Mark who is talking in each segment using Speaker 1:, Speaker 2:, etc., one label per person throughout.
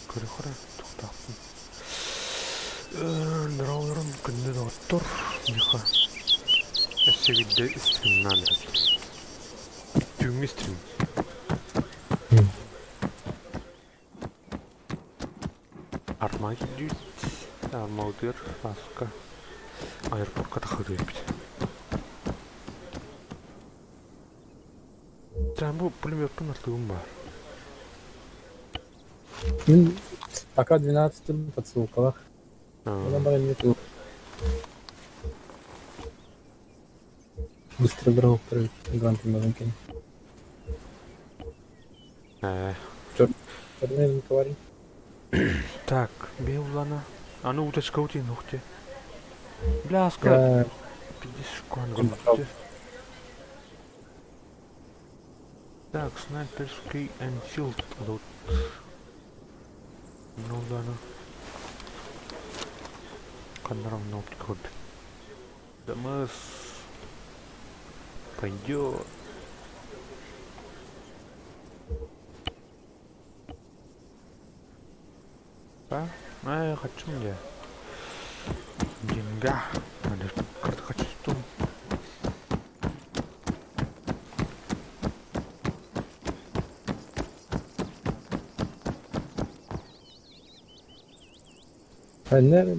Speaker 1: Көрө-көрө тохтоохпун. Нөрөөлөрүм күндү доҕоттор, миэхэ өссө биирдэ стримнаан эрэт. Түүҥҥү стрим. Армаа кирдүүт, армаутыгар Аска аэропортка тахсыы эбит. Дьэ, бу пулеметтан артыгым баар.
Speaker 2: Мин пока 12 подсылкалах. Она баран не тут. Быстро дорогу грантын кин. Черный говори.
Speaker 1: Так, Беллана. А ну уточка утин, ух ты. Бляска. Пиздец, Так, снайперский Энфилд лут. Ну да, ну. Ханнарам код. ДМС. Пойдет. Да? А, я хочу мне. Деньга. Надо карта хочу стул.
Speaker 2: Ханна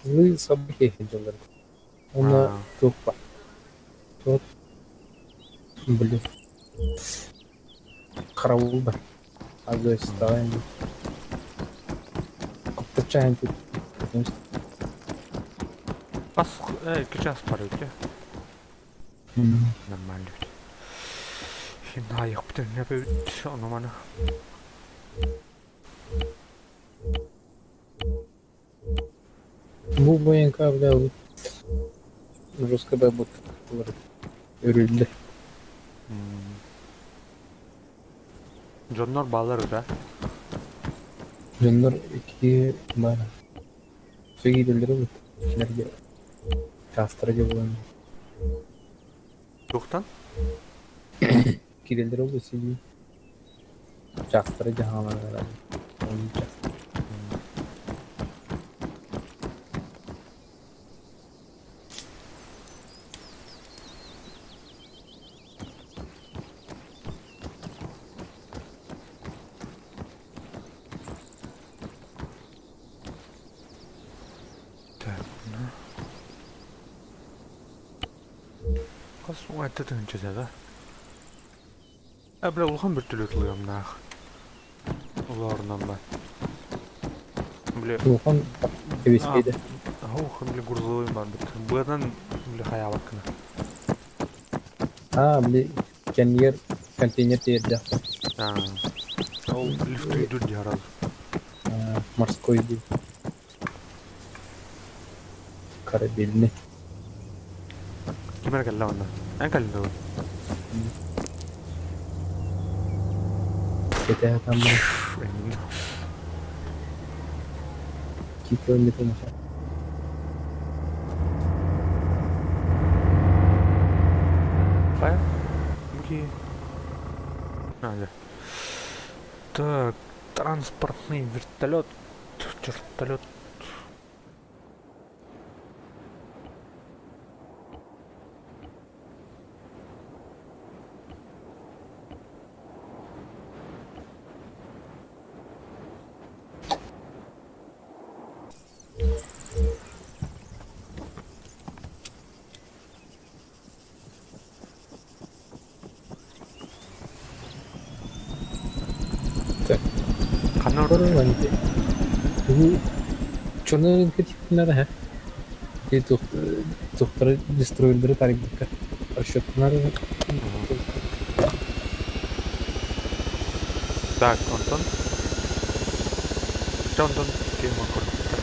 Speaker 2: злые собаки ходили. Она тупа. Тот. Блин. Караул да. Агыстаан. Куттачаан тут.
Speaker 1: Бас икки час бар эбит Нормально эбит. Хин айықпыт өннөп ону маны.
Speaker 2: Бу ВНК бля жестко да бут өрүллэ.
Speaker 1: Дьоннор баалар да?
Speaker 2: Дьоннор икки баар. Сөйгиидэллэрэ бут. Кинилэргэ чаастара дьэ буолан.
Speaker 1: Туохтан?
Speaker 2: Киирэллэрэ буолуо сии. Чаастара дьэ хаалан
Speaker 1: Так, ну. Хас уҥа тыһыынча Бля, улахан бөртөлүөт ылыамнаах. Олорунан ба. Бля.
Speaker 2: Улахан кэбиспиэдэ.
Speaker 1: Ох, бля, грузовой барбыт. Быанан, бля, хайаабаккына.
Speaker 2: А, бля, кэннигэр контейнер тиэрдэх.
Speaker 1: А, ол лифтуйдур дии сразу.
Speaker 2: Морской дии. Корабельный.
Speaker 1: Ким эрэ кэллэ манна? Эн кэллиҥ дуо?
Speaker 2: Кэтэһэ таммын. Киирэн
Speaker 1: Хайа? Бу А, Так, транспортный вертолет, вертолет. Ханна
Speaker 2: Тугу черный надо, ди тухтары дестройердары тарыйбакка расчеттанар.
Speaker 1: Так, Антон. Чэ, онтон киһи көрбүттэр.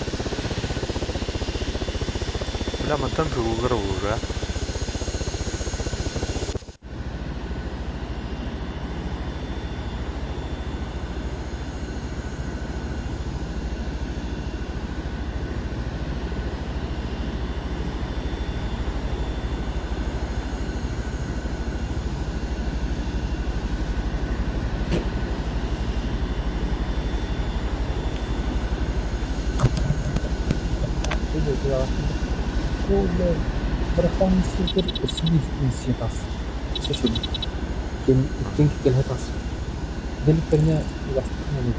Speaker 1: Бля, мантан тыллар уже.
Speaker 2: Бля, Барахтаан сир миссия тас. Сир. Ким ким кэлэ тас. Дэликтэринэ уластан.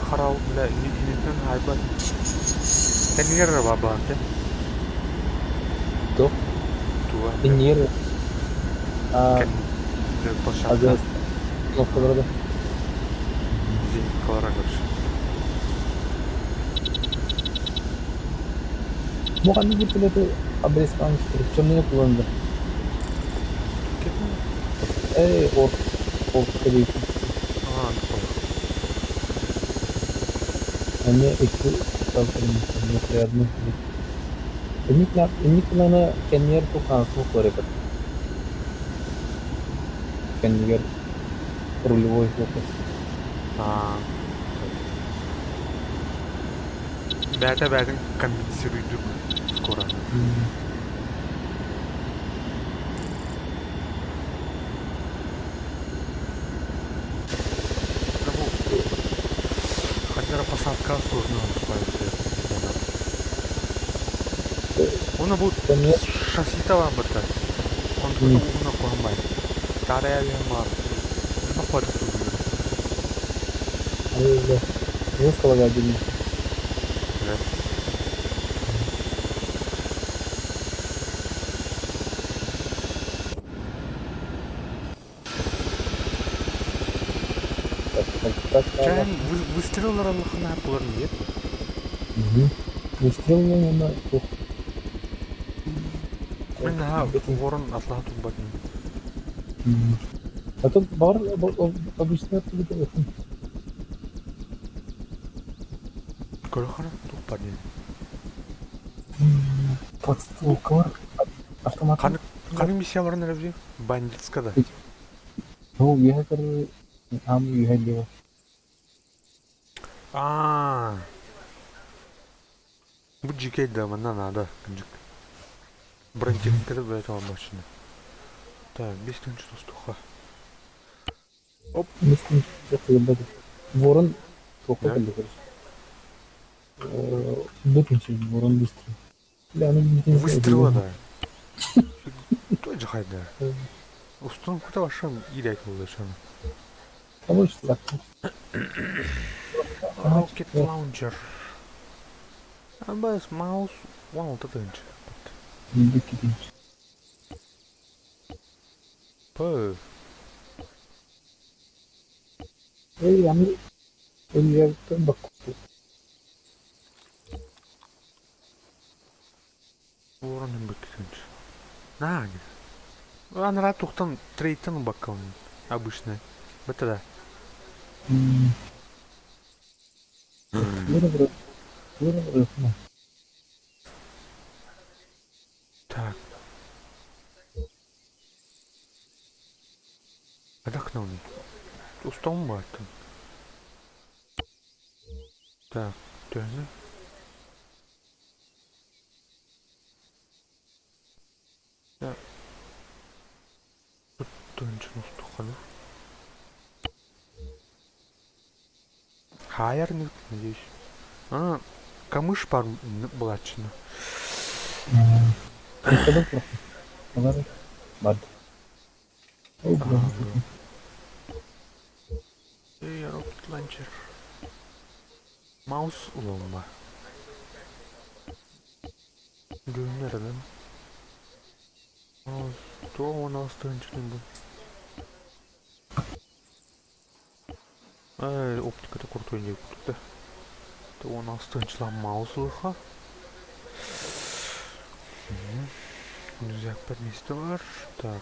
Speaker 1: Харал, бля, иннинэн хайбат. Кэннигэр эрэ баабаан те.
Speaker 2: Туох?
Speaker 1: Туга?
Speaker 2: Иннигэр
Speaker 1: Кэн площадка.
Speaker 2: Кнопкалара да.
Speaker 1: Зениткалара, короче.
Speaker 2: Бу ханнык вертолеты обрезкаан струченные куланды. Эй, от, от кэбиһ.
Speaker 1: Аа,
Speaker 2: Эмиэ икки нуклеарный. Инник плана кэннигэр туох суох барыгар. Кэннигэр рулевой фокус.
Speaker 1: Аа. Бээтэ бээтин компенсируйдук скоро. Ханнара посадка сложно устраивает. Оны бу шассита бар бытта. Он угуна куһамай. Тарая бар. Бахват тугу.
Speaker 2: Русского один.
Speaker 1: Да. Чайын выстреллар аллахына булар нет?
Speaker 2: Выстрел на
Speaker 1: Мен наһаа ворон атлаһа турбатын.
Speaker 2: А тут бар обычно оттуда.
Speaker 1: Көрөхөр туппа диэн.
Speaker 2: Подстволкалар автомат.
Speaker 1: Ханнык ханнык миссияларын эрэ бандитска да.
Speaker 2: Ну, үөһэ көрөр ам үөһэ диэҕэ.
Speaker 1: Аа. Бу дьикэй да манна наада кырдьык. Бронетехниката бэйэтэ машина. Так, 5 тысяч тустуха. Оп.
Speaker 2: Ворон туохха кэллэ короче. Бүтүнчү ворон быстрый.
Speaker 1: Выстрела да. Тоже хайда. Установка ваша ирек булышаны.
Speaker 2: Получится так.
Speaker 1: Rocket Launcher. Абас mouse 16 тыһыынча.
Speaker 2: 2 тыһыынча.
Speaker 1: Пы.
Speaker 2: Эй, аны өлүөктөн баккуту.
Speaker 1: Ворон 2 тыһыынча. На. Анара тухтан трейттен баккалын. Обычная. Бата да.
Speaker 2: Вырвыры. Вырвыры.
Speaker 1: Так. Адахнул. Устом баттын. Так, төһөнү? Так. Тыһыынчаны устуххана. Хайар надеюсь. А, камыш пар булаччына.
Speaker 2: Бар.
Speaker 1: Эй, rocket launcher. Mouse уланма. Дүүнер да. Mouse. Туох 16 тыһыынчаны бу. Эй, оптиката крутой не курдук да. 16 тыһыынчалаах mouse ылыха. Рюкзак место бар. Так.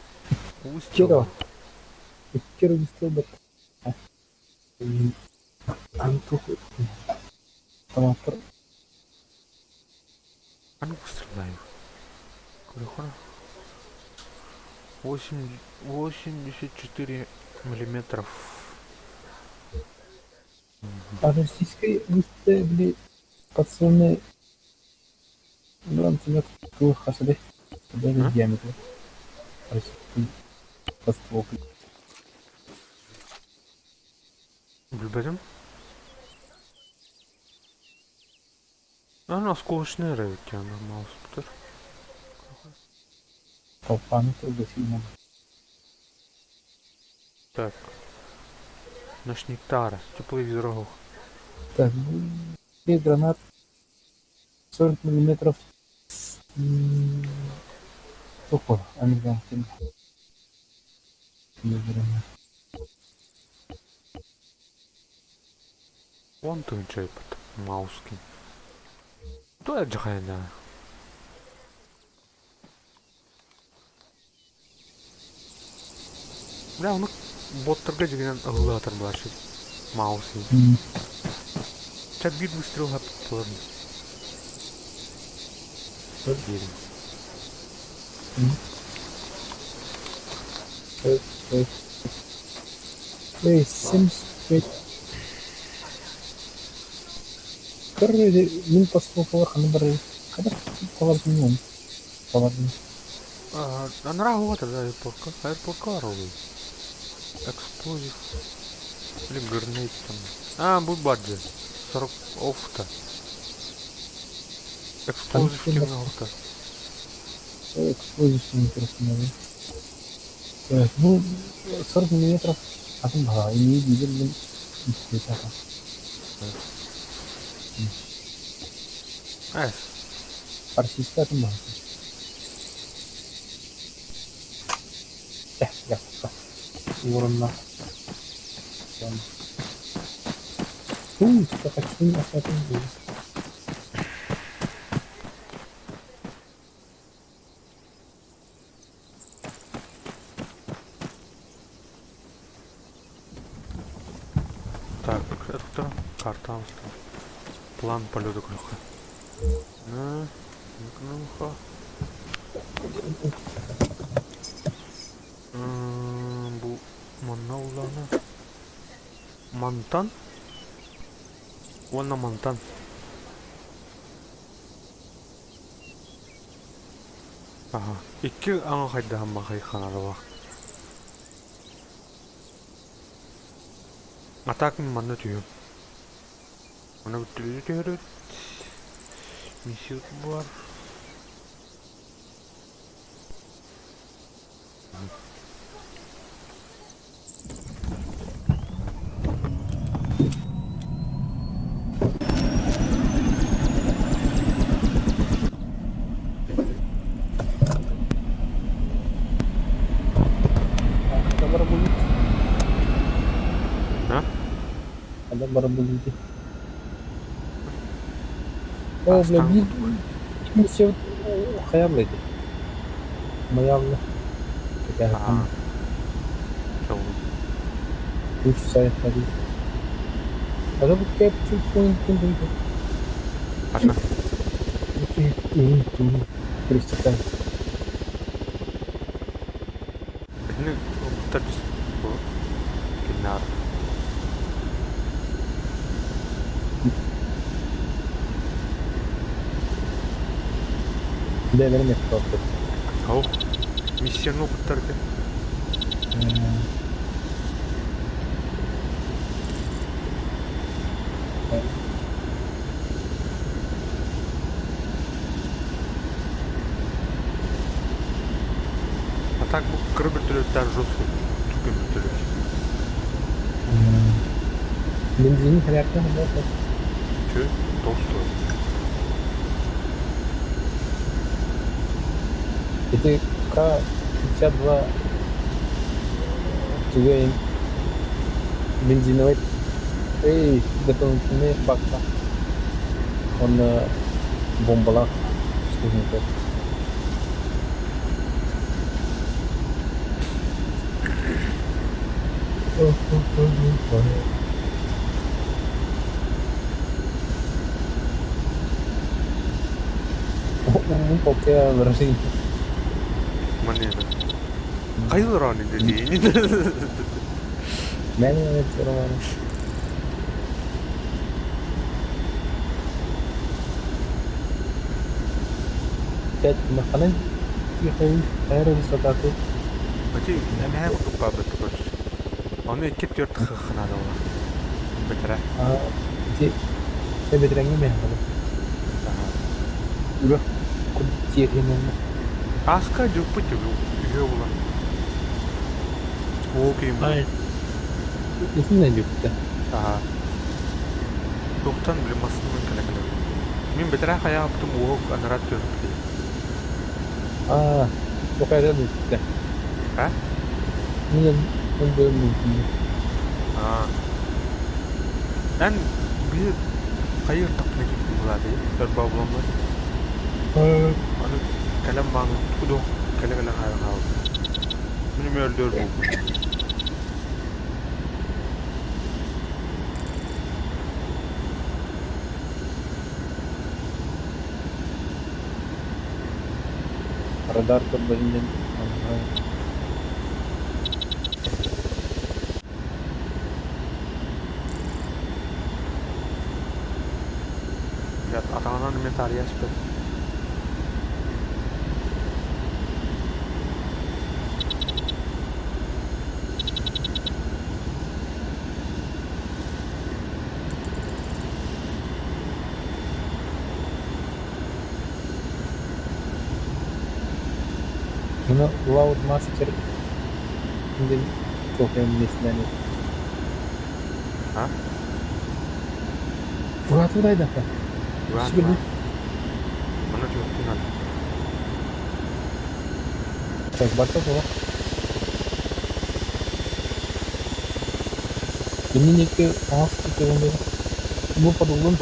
Speaker 2: Киро.
Speaker 1: Выстрел.
Speaker 2: Киро выстрел бат. Антух. Автоматтар.
Speaker 1: А ну выстрелаем. Көрөхөр. 8, 84 миллиметров.
Speaker 2: А российской выставили подсолнечный гранатомет хасады. Даже диаметр. Российский подствол.
Speaker 1: Билбэтим. Аны оскуолачнай эрэ эбит диэн маалыспытар.
Speaker 2: Толпаны тылга сиинэн.
Speaker 1: Так. Ночниктара, тепловизор оһох.
Speaker 2: Так, две гранат 40 миллиметров Тупо, американский. Гранат.
Speaker 1: Он тыынчайбыт Маускин. Туох дьахайна? Бля, ону боттарга дьигинэн ыһыллаатар бааччы Маус Чэ биир выстрел хаппыларын диирим.
Speaker 2: Эй, 75. Короче, мин послухала ханы бары. Когда талардым, талардым.
Speaker 1: Анараа уһуга да аэропортка. Аэропортка барабын. Эксплозив. Или гранит там. А, бу баджи. 40 офта. Эксплозив ким офта.
Speaker 2: Эксплозив интересно. Так, ну, 40 миллиметров. Атын баҕа, имии биир
Speaker 1: Эс.
Speaker 2: Российская атын баҕа. Э, ястыка. Уорунна. Фу, таксин асатын
Speaker 1: Так, это карта План полета клюха. На, клюха. Бу манна улаана. Мантан? Уонна мантан. Аха. Икки аҥа хайдаһан бахай ханалаах. А так манна түһүм. Манна бүттүлү түһөрүт. Миссия бар.
Speaker 2: Хата бара булбут.
Speaker 1: А?
Speaker 2: Хата бара булбут. О, бля, биир миссия хайа блядь. Моя
Speaker 1: Аа.
Speaker 2: Үс сайттары. Хата бу capture point
Speaker 1: Ханна?
Speaker 2: Пересекай.
Speaker 1: Итини омуктар бу киннаар.
Speaker 2: Бэйэлэрин эппэппит.
Speaker 1: Ау. Миссияны укуттарга. А так бу кыра бөртөлөттөр жестко түргэн бөртөлөт.
Speaker 2: Бензини характер
Speaker 1: Чө, толстой.
Speaker 2: Ити К-52 түгэн бензиновый эй дополнительный бакка. Он бомбалаах служит. Un poqueo Brasil.
Speaker 1: Манена. Хайдах дии.
Speaker 2: Мен роман. Пять маханын тихой аэровысотаты.
Speaker 1: Ати эмэһэ куппаабыт короче. Ону икки түөрт хахханаада була. Бэтэрэ.
Speaker 2: А ити эбэтирэҥҥэ миэхэ. Үрэх курдук тиэргэннэннэ.
Speaker 1: Ааска дьылпыт үһүө буолан. Уол киһим буолан.
Speaker 2: Ай, итиннэ дьүктэ.
Speaker 1: Аһаа. Туохтан били массыынанан кэлэ-кэлэ. Мин бэтэрээ хайаабытым уоһук анараа түөрпүтэ.
Speaker 2: Аа, туох эрэ бүттэ.
Speaker 1: А?
Speaker 2: Мин өлбөйөн бүттүм.
Speaker 1: Аа. Эн биир хайыр тахпына киирдим булаатый? Өр буламмын. Аны кэлэн бааны тугу кэлэ-кэлэ хаайан хаалбыт. Мин эмиэ өлдөөр буолбут.
Speaker 2: Радар көрбөтүнэн
Speaker 1: Атаҕынан эмиэ таарыйа түспэт.
Speaker 2: Маны Loudmaster диэн кофе миэстэлээн
Speaker 1: А?
Speaker 2: Угаатыбыт
Speaker 1: Угаан
Speaker 2: Сүбэлии.
Speaker 1: Манна түһүөхпүн
Speaker 2: Так, барта суох. Инники оҥос чекерин бу подуллун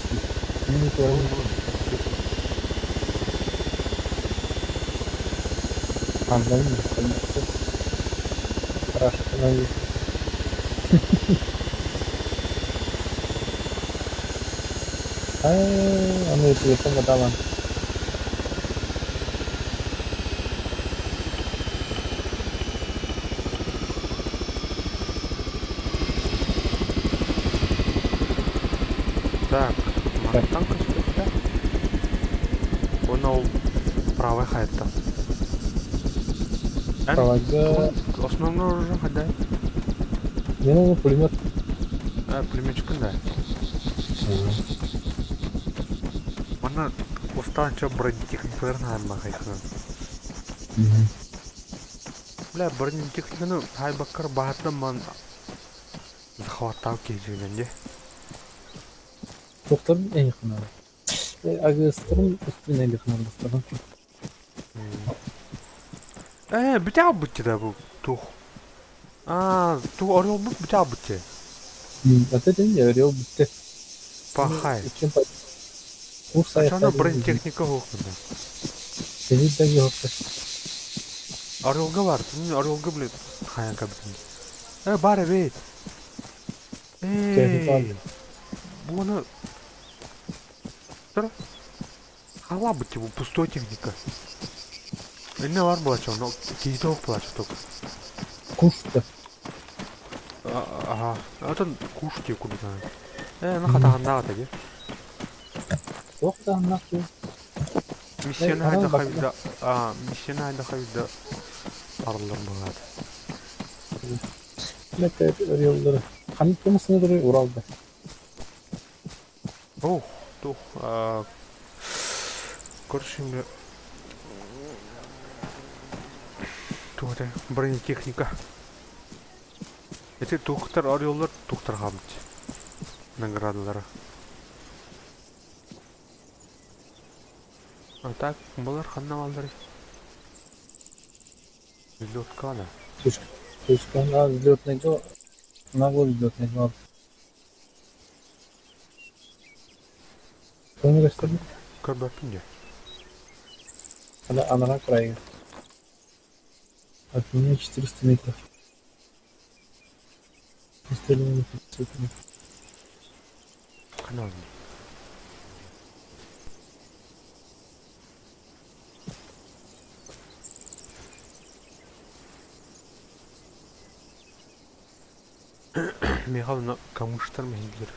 Speaker 2: инники Андайын Хорошо. Аа, аны этигэттэн катаалаан.
Speaker 1: Так, мантан көстүөхтэ. Уонна ол правай хайаттан. Эн
Speaker 2: Правайга
Speaker 1: основной оружие хайдай?
Speaker 2: Мен оны пулемет.
Speaker 1: А, пулеметчикпин да. Манна устаанча бронетехникаларын хаалла хайхынан. Бля, бронетехниканы хайбаккар баһаттан ман захваттаал киһи дии.
Speaker 2: Тохторун эйханар. Агыстырым үстүн эйханар бастарым.
Speaker 1: Ээ, бүтэ албытчы да бу тух. Аа, тух орел бут бүтэ албытчы.
Speaker 2: Это не орел бүтте.
Speaker 1: Пахай.
Speaker 2: Чем курс
Speaker 1: Ачана бронетехника хоохмунда.
Speaker 2: Сидит да ёпта.
Speaker 1: Орелга бар, орелга, блин, хайан кабытын. Э, бар эбит. Эй, буны Тұр. Хала бу типа пустой техника. Инне бар булача, но киһитэ ох булача только.
Speaker 2: Курс-то.
Speaker 1: Ага, это куш тебе куда. Э, на хатаганнаа таги.
Speaker 2: Туох да нахуй.
Speaker 1: Миссияны хайда хайда, а, миссияны хайда хайда арыллар болады.
Speaker 2: Это орелдары. Ханнык тумасыны Уралда.
Speaker 1: Ох, тух, а, короче, туох это бронетехника. Эти тухтар ореллар тухтар хамт. Наградалары. А так, булар ханна балдары. Взлетка да.
Speaker 2: Слушай, на взлетный гол. На гол взлетный гол. Соны gösterdi.
Speaker 1: Көрбөппүн дии.
Speaker 2: Ана анара крайга. От меня 400 метров. Расстояние 500 метров.
Speaker 1: Канал. Михайловна камыштар мехилер.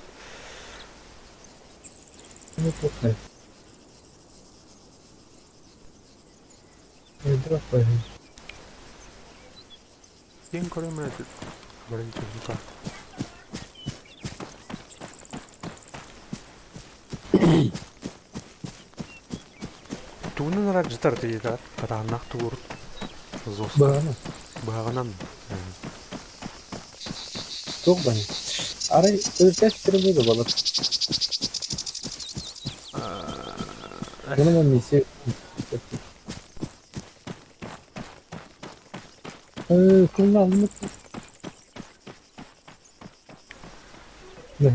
Speaker 2: Ну, плохо. Ядро пойми.
Speaker 1: Кем көрөм это бронетехника. Тугунан араадьытар тыйытар, хатааннаах тугур зоска.
Speaker 2: Быһаҕынан.
Speaker 1: Быһаҕынан.
Speaker 2: Туох баһый? Арай өлкөс трибуна балар. Bunu миссия Kullandım.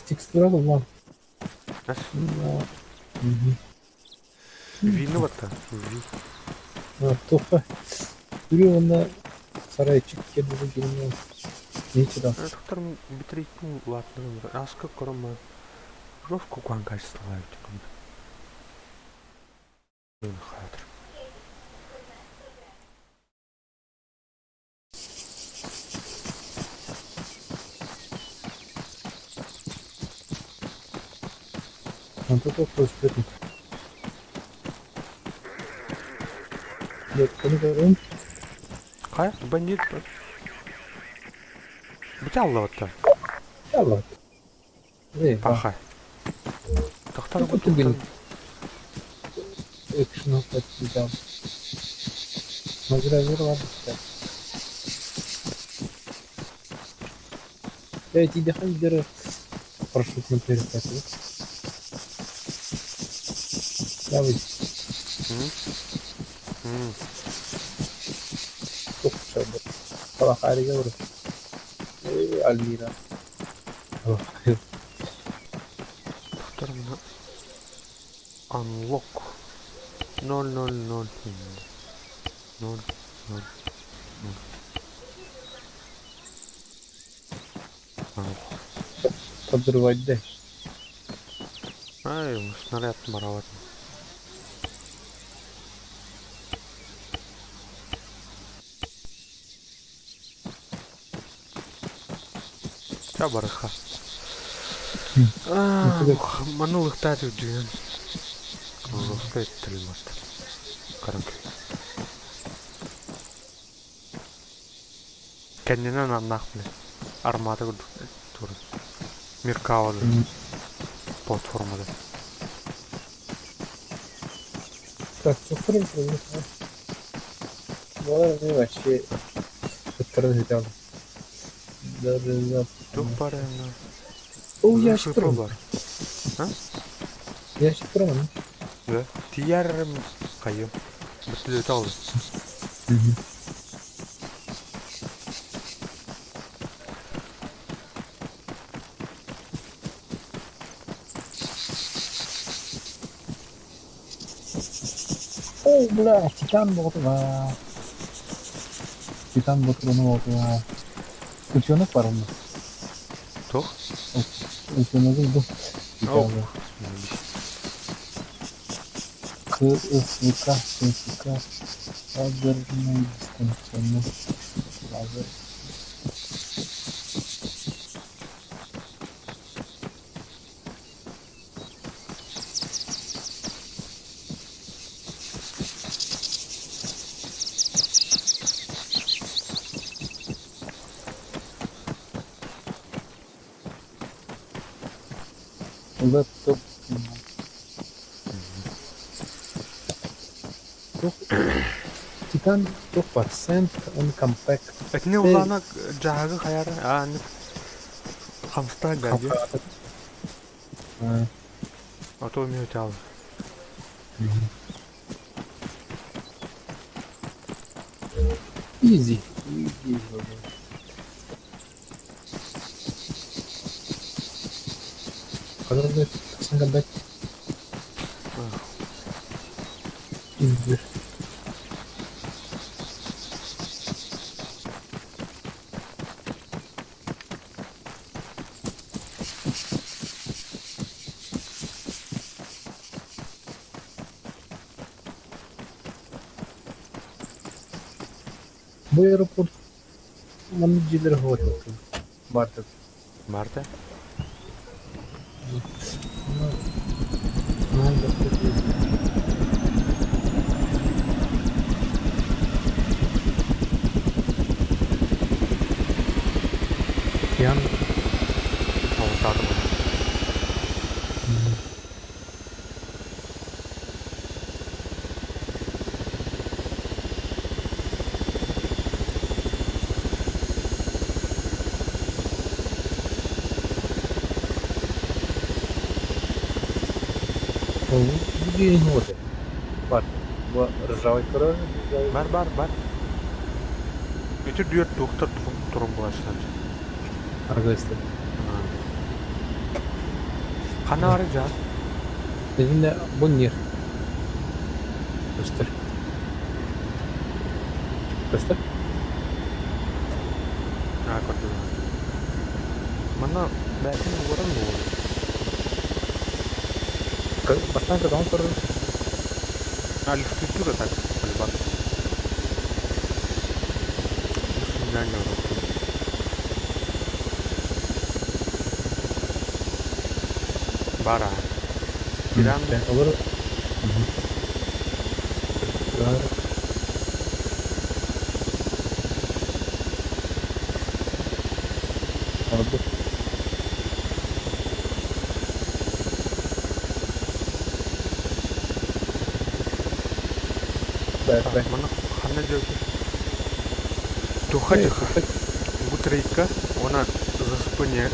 Speaker 2: Текстура булан.
Speaker 1: Вины батта. Ви.
Speaker 2: Туха. Түрі онда сарайчик кедігі келмей. Нече
Speaker 1: Доктор битрейттің латыны аска корома жовку куан качество хатыр.
Speaker 2: Онто просто Нет,
Speaker 1: Қай? Бандит. Бите алла отта.
Speaker 2: Алла.
Speaker 1: Паха. Тохтар
Speaker 2: Ну,
Speaker 1: бу
Speaker 2: Экшн опять Награвировал. Я эти дихандеры прошу на перекат. Давай. Хола харига Альмира.
Speaker 1: Тохтар мына Unlock 0 0 0 0 0 0.
Speaker 2: Подрывать, да.
Speaker 1: Ай, снаряд марават. Ча барыха. Манулыхтаат үрдүгэн. Жестко эттирилмат. Каранкы. Кэннинэн аннаах биле. Армата курдук тур. Меркавада. Платформада.
Speaker 2: Так, ну Балар вообще ыттырын хотел.
Speaker 1: Тух барына.
Speaker 2: О, ящик
Speaker 1: Шипы
Speaker 2: туран.
Speaker 1: бар.
Speaker 2: Ящик туран.
Speaker 1: Да. Тиярым кайым. Бүтүлөтө алды.
Speaker 2: О, бля, титан ботуга. Титан ботуганы ботуга. Утенок бар онда.
Speaker 1: Тух?
Speaker 2: Утенок бу.
Speaker 1: О.
Speaker 2: КСВК, КСВК, лазерный дистанционный лазер. Лэптоп. Тух. Титан тух процент, он компакт.
Speaker 1: Этини улаана жаагы хаяр. Аа, хамста гади. А то умеют ал.
Speaker 2: Изи. Хазыр тақсан Изи. Бу аэропорт маннык дьиэлэр говорил. Барта.
Speaker 1: Марта.
Speaker 2: Ян.
Speaker 1: Алтадым.
Speaker 2: Ол диэн вот бар. Бу ржавый көрөр, ржавый.
Speaker 1: Бар бар бар. Ити дүөр туохтар турун булачтар.
Speaker 2: Аргысты.
Speaker 1: Хана ары жан.
Speaker 2: Дегенде бу нер. Көстөр. Көстөр?
Speaker 1: Аа көрдүм. Манна бәтин уоран буолар.
Speaker 2: Бастаан көтөҕөн көрөр.
Speaker 1: А лифтура так полибат. Бара. Киран.
Speaker 2: Олор. Бар. Oldu. Бэр, бэр.
Speaker 1: Манна ханна дьөкү. Туха дьаха. Бутрейка, она за спине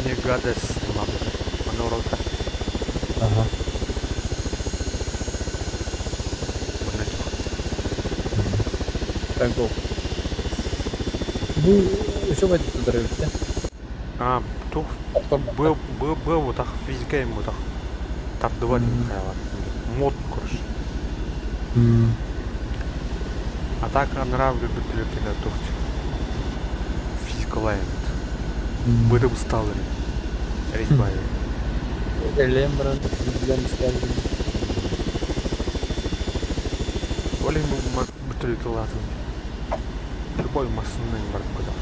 Speaker 1: не гадость мабыта. Манна урота.
Speaker 2: Ага.
Speaker 1: Манна дьаха.
Speaker 2: Так был. Бу еще в этот ударил,
Speaker 1: А, тух
Speaker 2: да?
Speaker 1: был был был вот так физика им вот так. Тардывать хайван. Мод короче. А так нравлю бөтүлүккэ тухч. Физикалайын. Быдым сталыр. Рейбай.
Speaker 2: Элем баран билен истерdim.
Speaker 1: Оле бөтүлүккэ латын. Любой массыны бар куда.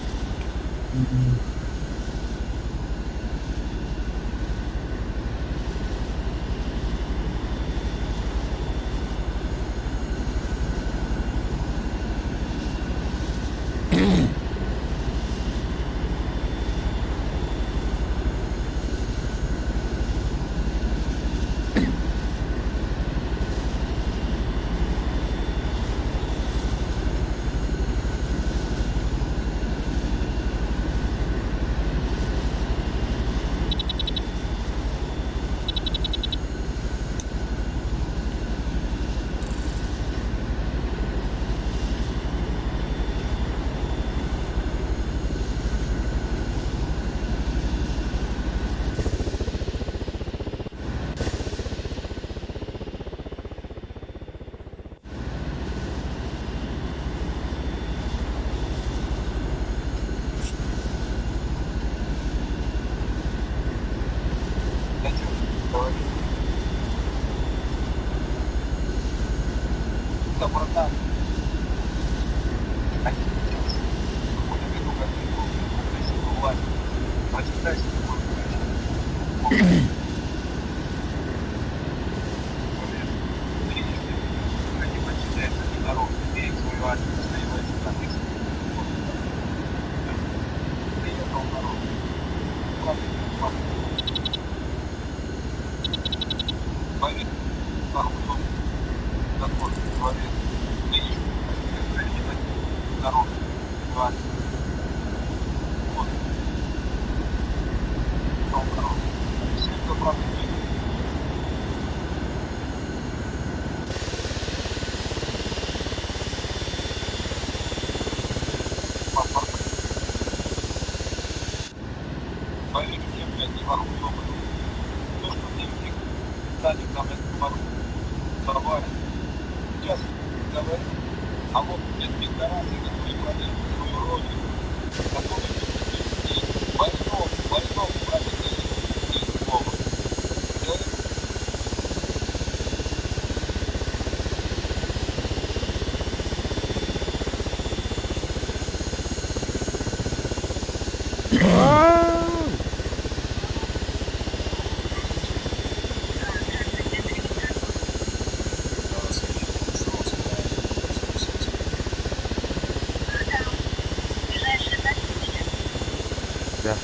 Speaker 1: Да.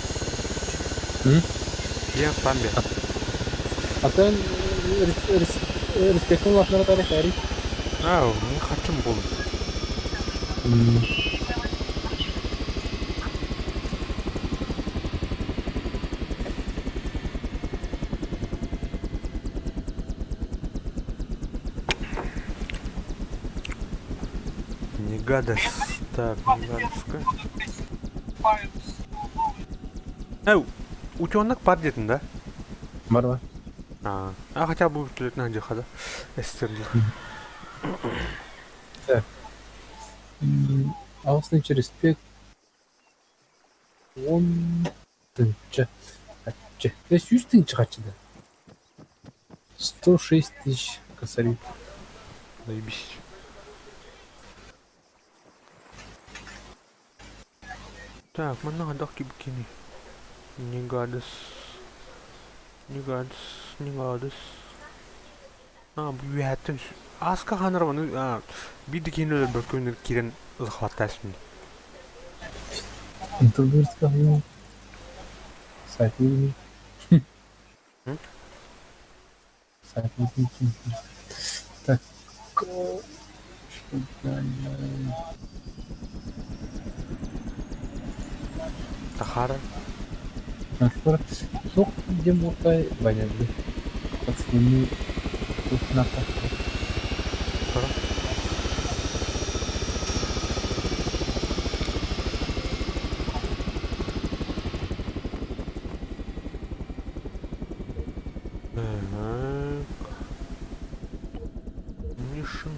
Speaker 1: Я памбе.
Speaker 2: А ты респектун лахнара тарих әри.
Speaker 1: А, не хочу был. Негадес. Так, Негадеска. Э, утенок пар диэтин да?
Speaker 2: Бар бар.
Speaker 1: А, хотя бы вертолетная дьаха да? Эстердир.
Speaker 2: Так. Аҕыс респект 10 тыһыынча харчы. 100 тыһыынча харчы да? 106 тысяч косарей.
Speaker 1: Заебись. Так, манна хайдах кибикини? Негадес. Негадес. Негадес. А, бу үөһэттэн ааска хаанар маны биир да киһини өлөрбөккө киирэн захваттаасым.
Speaker 2: Интервью сайт выгодный. Сайт выгодный. Так, что далее?
Speaker 1: Тахара.
Speaker 2: Туох диэн буолтай байнарбы пацаны туох
Speaker 1: Тора. Так. Mission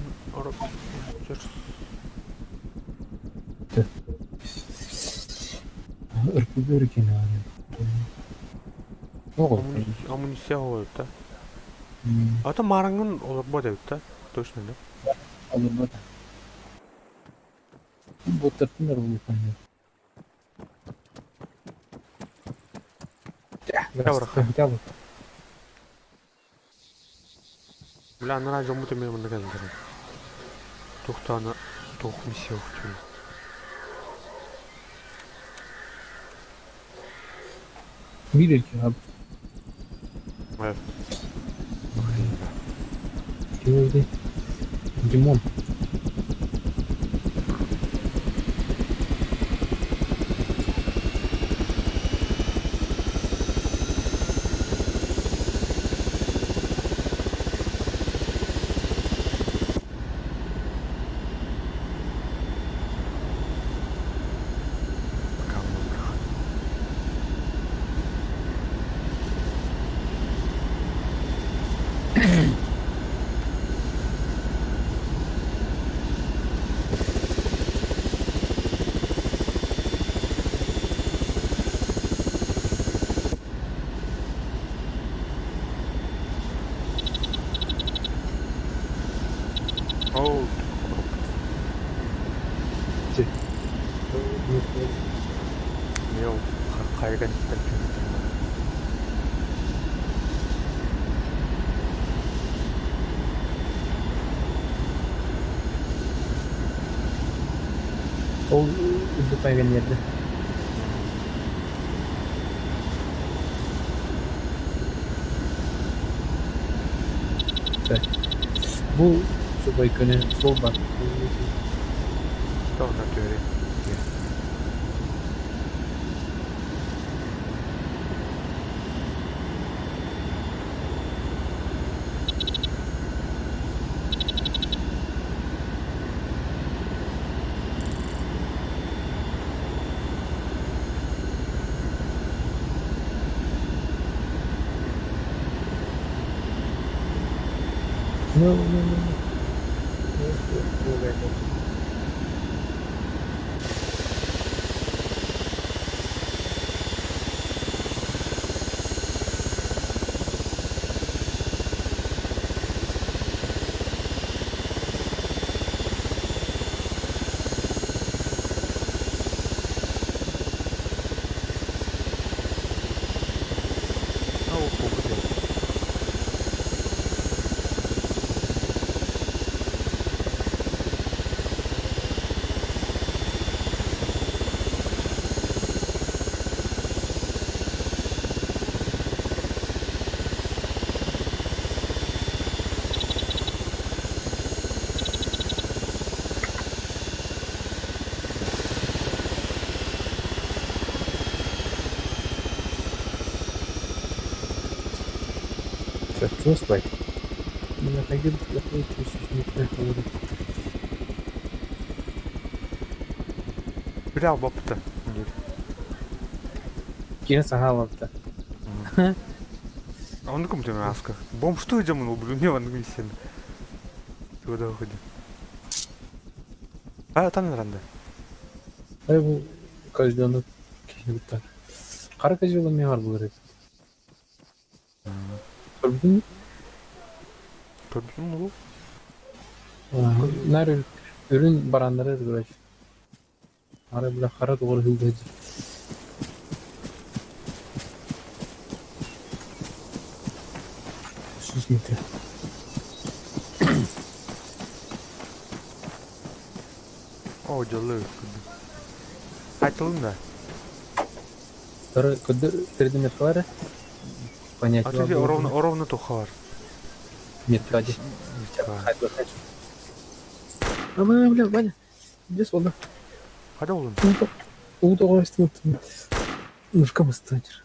Speaker 1: Rangers.
Speaker 2: Өркүгөр кино. Оҕо.
Speaker 1: Амуниция оҕо да? А то мараңын олорбот эбит да? Точно да?
Speaker 2: Олорбот. Боттартын арбы.
Speaker 1: Бля, Бля, анараа дьоммут эмиэ манна кэллилэр. Туохтаана туох миссия охтуй.
Speaker 2: Биир киһи.
Speaker 1: Evet.
Speaker 2: Кимди? Димон.
Speaker 1: Пока мы Оу, Йоу, хайган
Speaker 2: Ол үрдүк айган yerде. Бу субай көнө сол бар.
Speaker 1: То на төре.
Speaker 2: No, no, no, no.
Speaker 1: Ау, фу,
Speaker 2: Все, чувствуй. Находил такой тысячник.
Speaker 1: Бля албаппыта диир.
Speaker 2: Киһи саҥа албапта.
Speaker 1: Оннук кым аска. Бомжтуу дьомун убулу не маннык миссияны. Туга да ходи. А там ранда.
Speaker 2: Ай бу козленок киһини кытта. Хара козел эмиэ бар буолар эбит. Көрбүтүҥ
Speaker 1: Көрбүтүм ол.
Speaker 2: Наар үрүн бараннары короче. Хара бля хара тоҕо сылдьар. Сүүс метр.
Speaker 1: О, дьолло көрдүм. Айтылын да.
Speaker 2: Второй предметкалары
Speaker 1: А ты ровно ровно тухалар.
Speaker 2: Метка ди. Ама, бля, Ваня, где свобода?
Speaker 1: Хайда олун?
Speaker 2: Уу тоҕо истибит. Нушка мастачыр.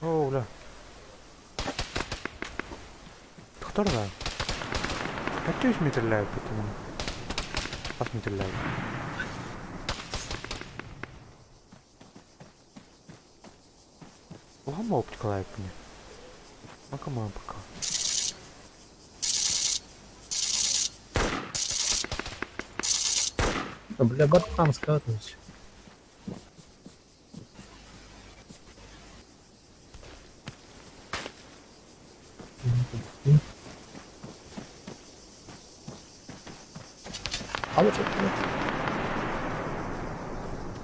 Speaker 1: О, бля. Тохтор да. 500 метрлээбит этим. Хас метрлээбит. Улахан оптикалаабыт Макама пока.
Speaker 2: Бля, Бартхан скатываюсь.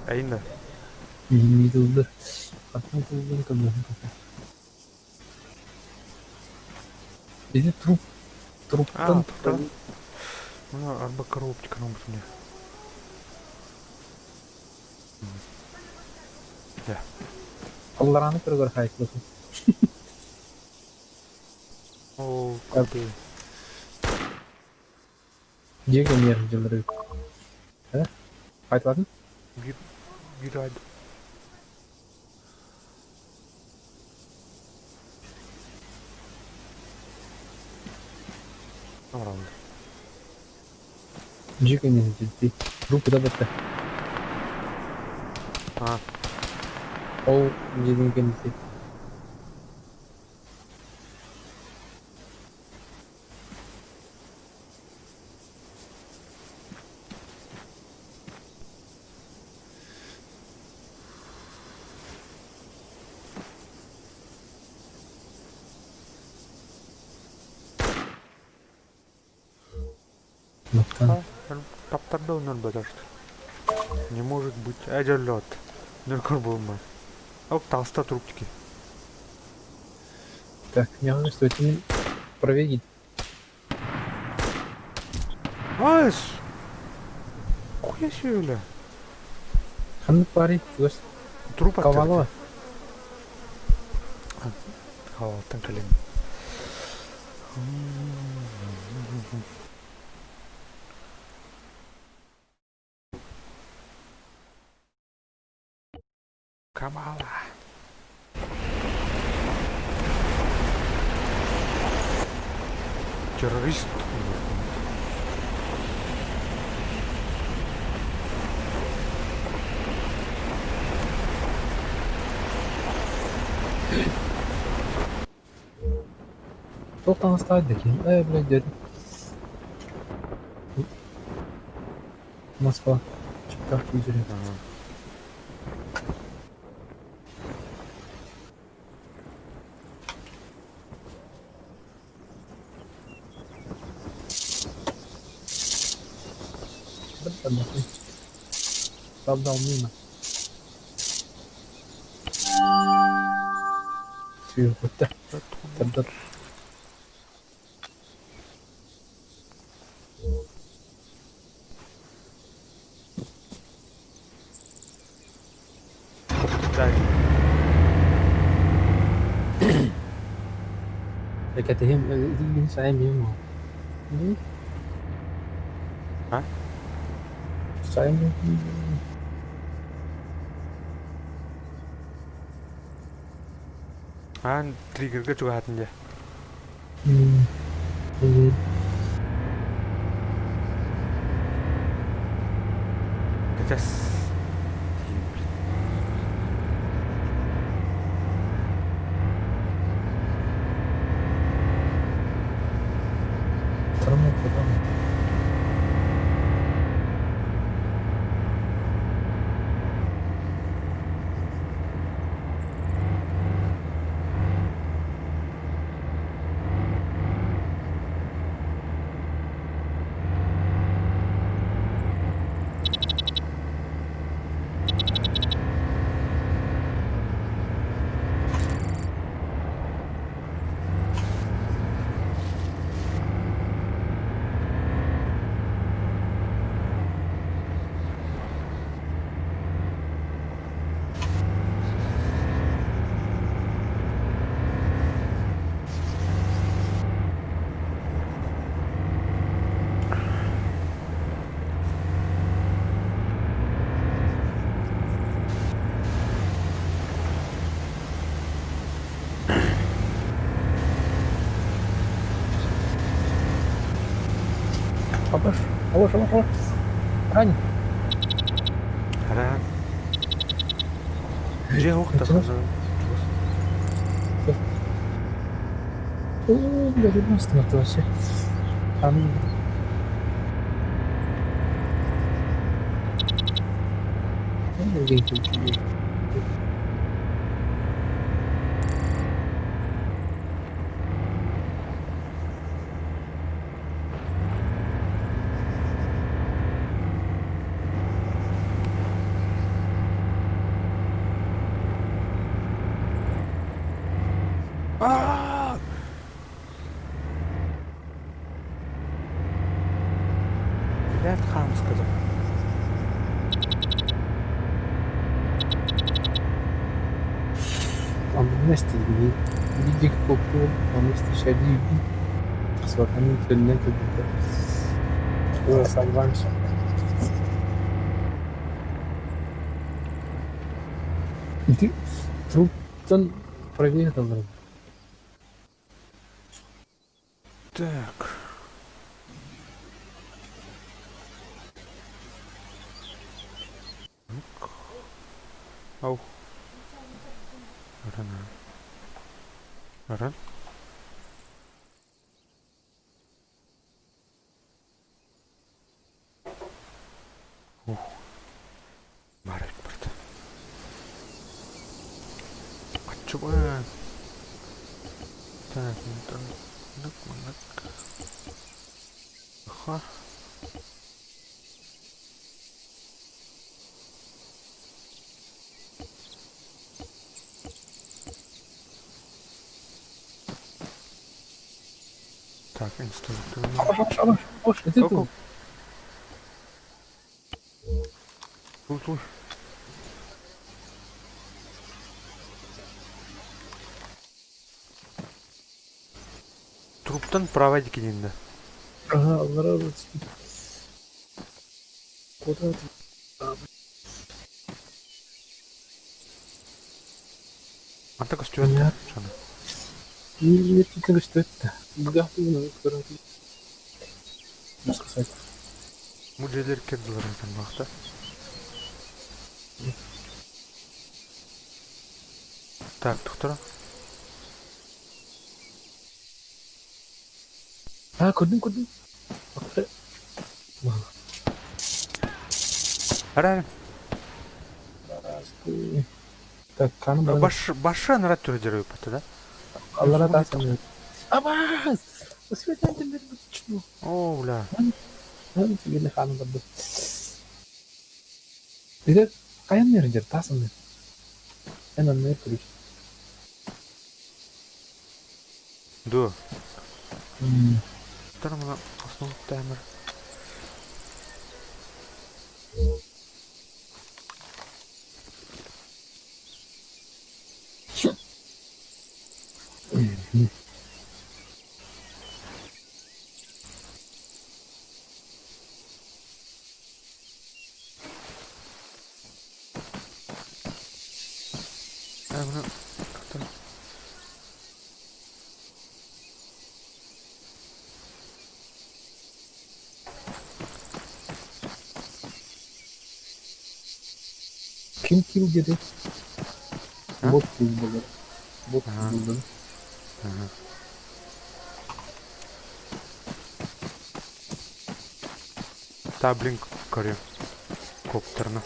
Speaker 1: Эйнэ.
Speaker 2: Мидылды. Хатан тылдан көмөһүн Ити труп. Труптан.
Speaker 1: А, арба коробочка мне. Да.
Speaker 2: Аллараны көргөр хайтлыты.
Speaker 1: О, куды.
Speaker 2: Дьиэ кэмиэр дьыллары. Э? Хайтылатын?
Speaker 1: Бир Раунд.
Speaker 2: Дьиэ кэмиэр дьилти. Труп да бэтте.
Speaker 1: А.
Speaker 2: Ол дьиэтин кэнники.
Speaker 1: Таптарда нөл бадашт. Не может быть. Әдерлет. Нөл көр болма. Оп, толста трубки.
Speaker 2: Так, не что это не проведить.
Speaker 1: Ас! Хуя себе, бля.
Speaker 2: Ханнык пари, чугас.
Speaker 1: Труп
Speaker 2: Ковалова.
Speaker 1: Ковалаттан кэлин. Камала. Террорист.
Speaker 2: Туох таҥастаах дии? Ээ, блядь, дед. Москва. Чыптах күүсүрэ. Табдал мимо. Сүүрбүттэ. Табдал. Кэтэһим, сайын мимо.
Speaker 1: А?
Speaker 2: Сайын.
Speaker 1: Аан триггергэ чугаһаатын дьэ. Кэтэс.
Speaker 2: Потом. Абаш, абаш, абаш, абаш. Рань.
Speaker 1: Ран. Дьиэ уох
Speaker 2: Чугас. Оо, блядь, одна вообще. Там.
Speaker 1: Аа! Блядь, хам сказал.
Speaker 2: Онно биир куоптугун, ону истишэлии тахсыбатан төннөн кэлбитэ. Салҕаан Ити труптан правее талларым.
Speaker 1: Так. Ау. Аран. Аран. Ух. Баар эбит барыта. Аччыбын. Так, маннык, маннык. Аха. Так, инструктор.
Speaker 2: Абаш, абаш, ити
Speaker 1: Оп, оп. Туй, туй. Труптан право дикининде.
Speaker 2: Ага, аллара Куда ты?
Speaker 1: Манта көстүбэт шаны.
Speaker 2: Миллиметрден көстүбэт Бугахтыгын көрөтү. Сказать.
Speaker 1: Бу дьиэлэр кирдилэрин баахта. Так, доктора.
Speaker 2: А, көрдүм, көрдүм.
Speaker 1: Арай.
Speaker 2: Так, ханым баран.
Speaker 1: Баш баша нарат түрдері өпөтө да.
Speaker 2: Аллара тасым. Абас! Осветен бер бутчу.
Speaker 1: О, бля.
Speaker 2: Мен ханым барды. Биде каян нердер тасым. Эн анны көрүш.
Speaker 1: Ду. Тар мына основной таймер. А, мына доктор.
Speaker 2: Ким килл деди?
Speaker 1: А?
Speaker 2: Бот килл болду. Бот
Speaker 1: Ага.
Speaker 2: килл болду.
Speaker 1: Ага. Таблин көрүөм. Коптерна.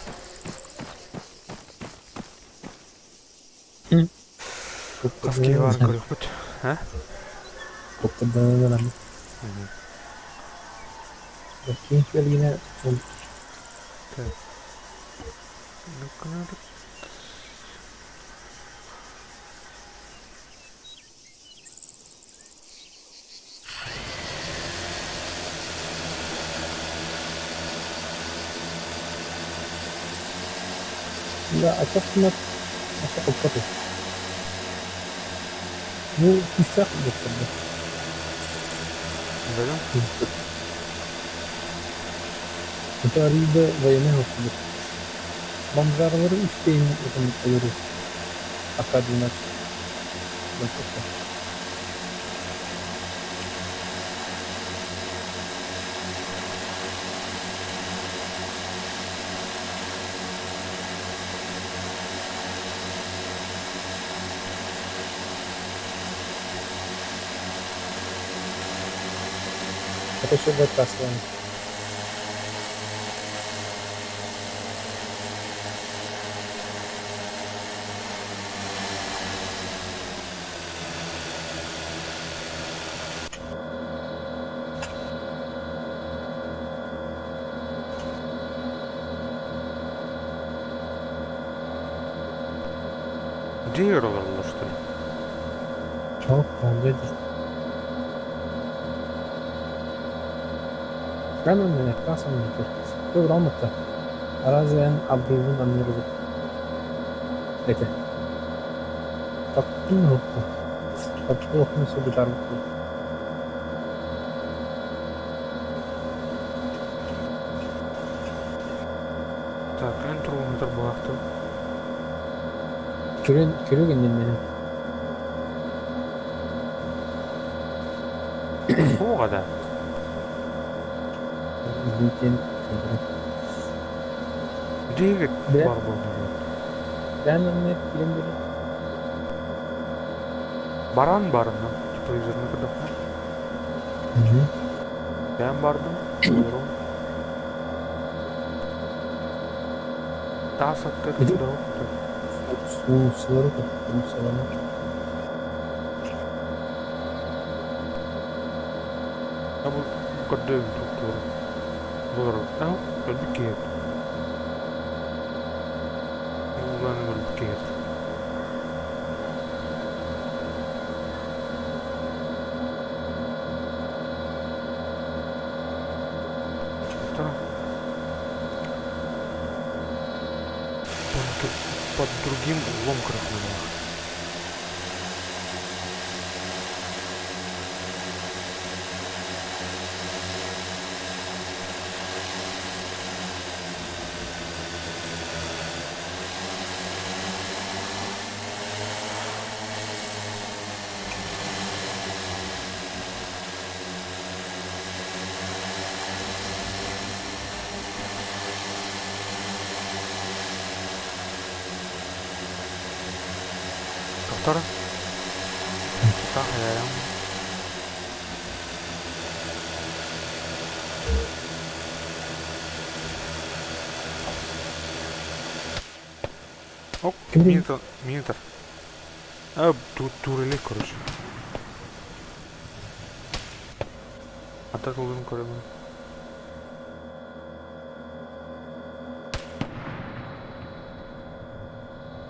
Speaker 1: Хас киһи баарын көрүөхпүт. А?
Speaker 2: Коптерданан Киин кэлгинэ
Speaker 1: Так.
Speaker 2: Да, аччык аччык Бу күүстээх курдуктар
Speaker 1: Бөлөм.
Speaker 2: Это арыйда военный курдук. Бомжаралары үстэйин ытын ойору. АК-12. Это все выбрасываем.
Speaker 1: Дьиэ олороллор что ли?
Speaker 2: Çok bence değil. Ben onu sanmıyorum. Dur olmadı. Araziyen Abdul'un anları. Ete. Tattın nokta. Tattı okuması bir darlık.
Speaker 1: Так, эн тургунутар буолаахтым.
Speaker 2: Көрөн көрөгөн менен.
Speaker 1: Суоҕа да.
Speaker 2: Билтен
Speaker 1: Дьиэгэ
Speaker 2: Бе.
Speaker 1: бар буолла.
Speaker 2: Ben onu bilen biri.
Speaker 1: Баран барым тепловизорны көрдөххө. Ben бардым. Олорум. Таас аттар
Speaker 2: Ити-
Speaker 1: да.
Speaker 2: Suları da. Suları.
Speaker 1: Я бу көрдөм туктууру. Болор. Аа, өлбүт киһи. Улаан өлбүт киһи. Второ. Под другим углом крахмалах. Доктор? Так, я. Оп,
Speaker 2: Ким
Speaker 1: минутер, минутер. А, тут турели, короче. А так лудун көрөмүн.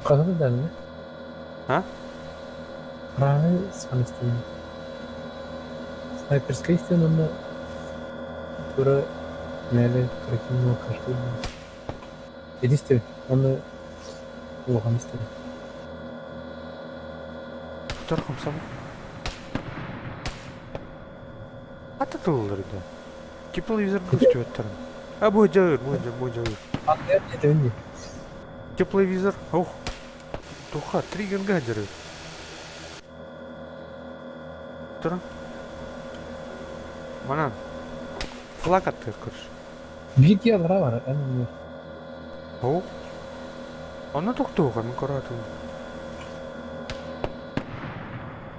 Speaker 2: Kadın denli.
Speaker 1: А?
Speaker 2: Правильно саныстым. Снайперская истина на тура меле кракину кашты. Единственное, он улахан истин.
Speaker 1: Доктор хамсам. Ата тыллар да. Тепловизор көстүбөттөрүн. А бу жабыр, бу жабыр, бу жабыр.
Speaker 2: Андер не
Speaker 1: Тепловизор. Ох. Туха, триггер гаджеры. Тура. Манан. Флаг аттыр, короче.
Speaker 2: Bir diğer var en önemli.
Speaker 1: Ох. Онно токтууга мен көрөтүм.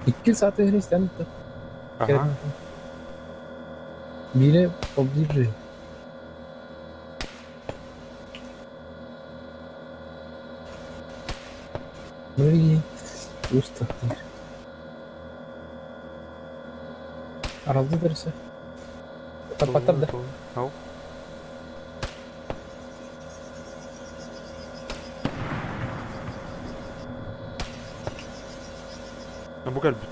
Speaker 2: 2 saat Hristiyan
Speaker 1: Ага.
Speaker 2: Biri победили. Блин, устахтар. Аралды дәрсе. Таппаттар да.
Speaker 1: Ау. Бу кэлбит.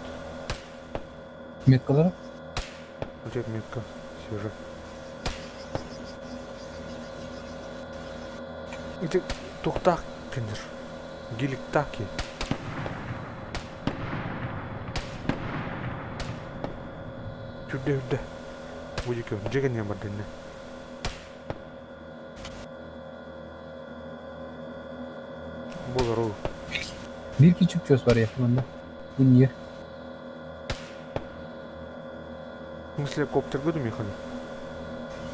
Speaker 2: Меткалара?
Speaker 1: Где метка? Свежа. Ити туохтаах киндер? Гиликтаах киһи. Сүрдэ үрдэ. Бу диэки дьиэ кэннигэр барда иннэ. Буолар ол.
Speaker 2: Биир кичүк чуос бар манна. Бу не?
Speaker 1: В смысле, коптерга думехали?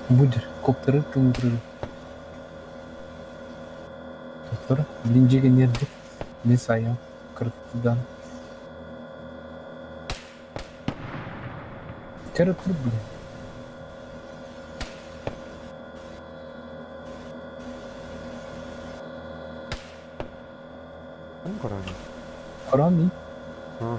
Speaker 2: Будер. Коптеры кымдыры. Доктор, блин, дьиэ кэннигэр мин сайам кырытыдан. Кырытыр, блин.
Speaker 1: Коран.
Speaker 2: Коран
Speaker 1: А.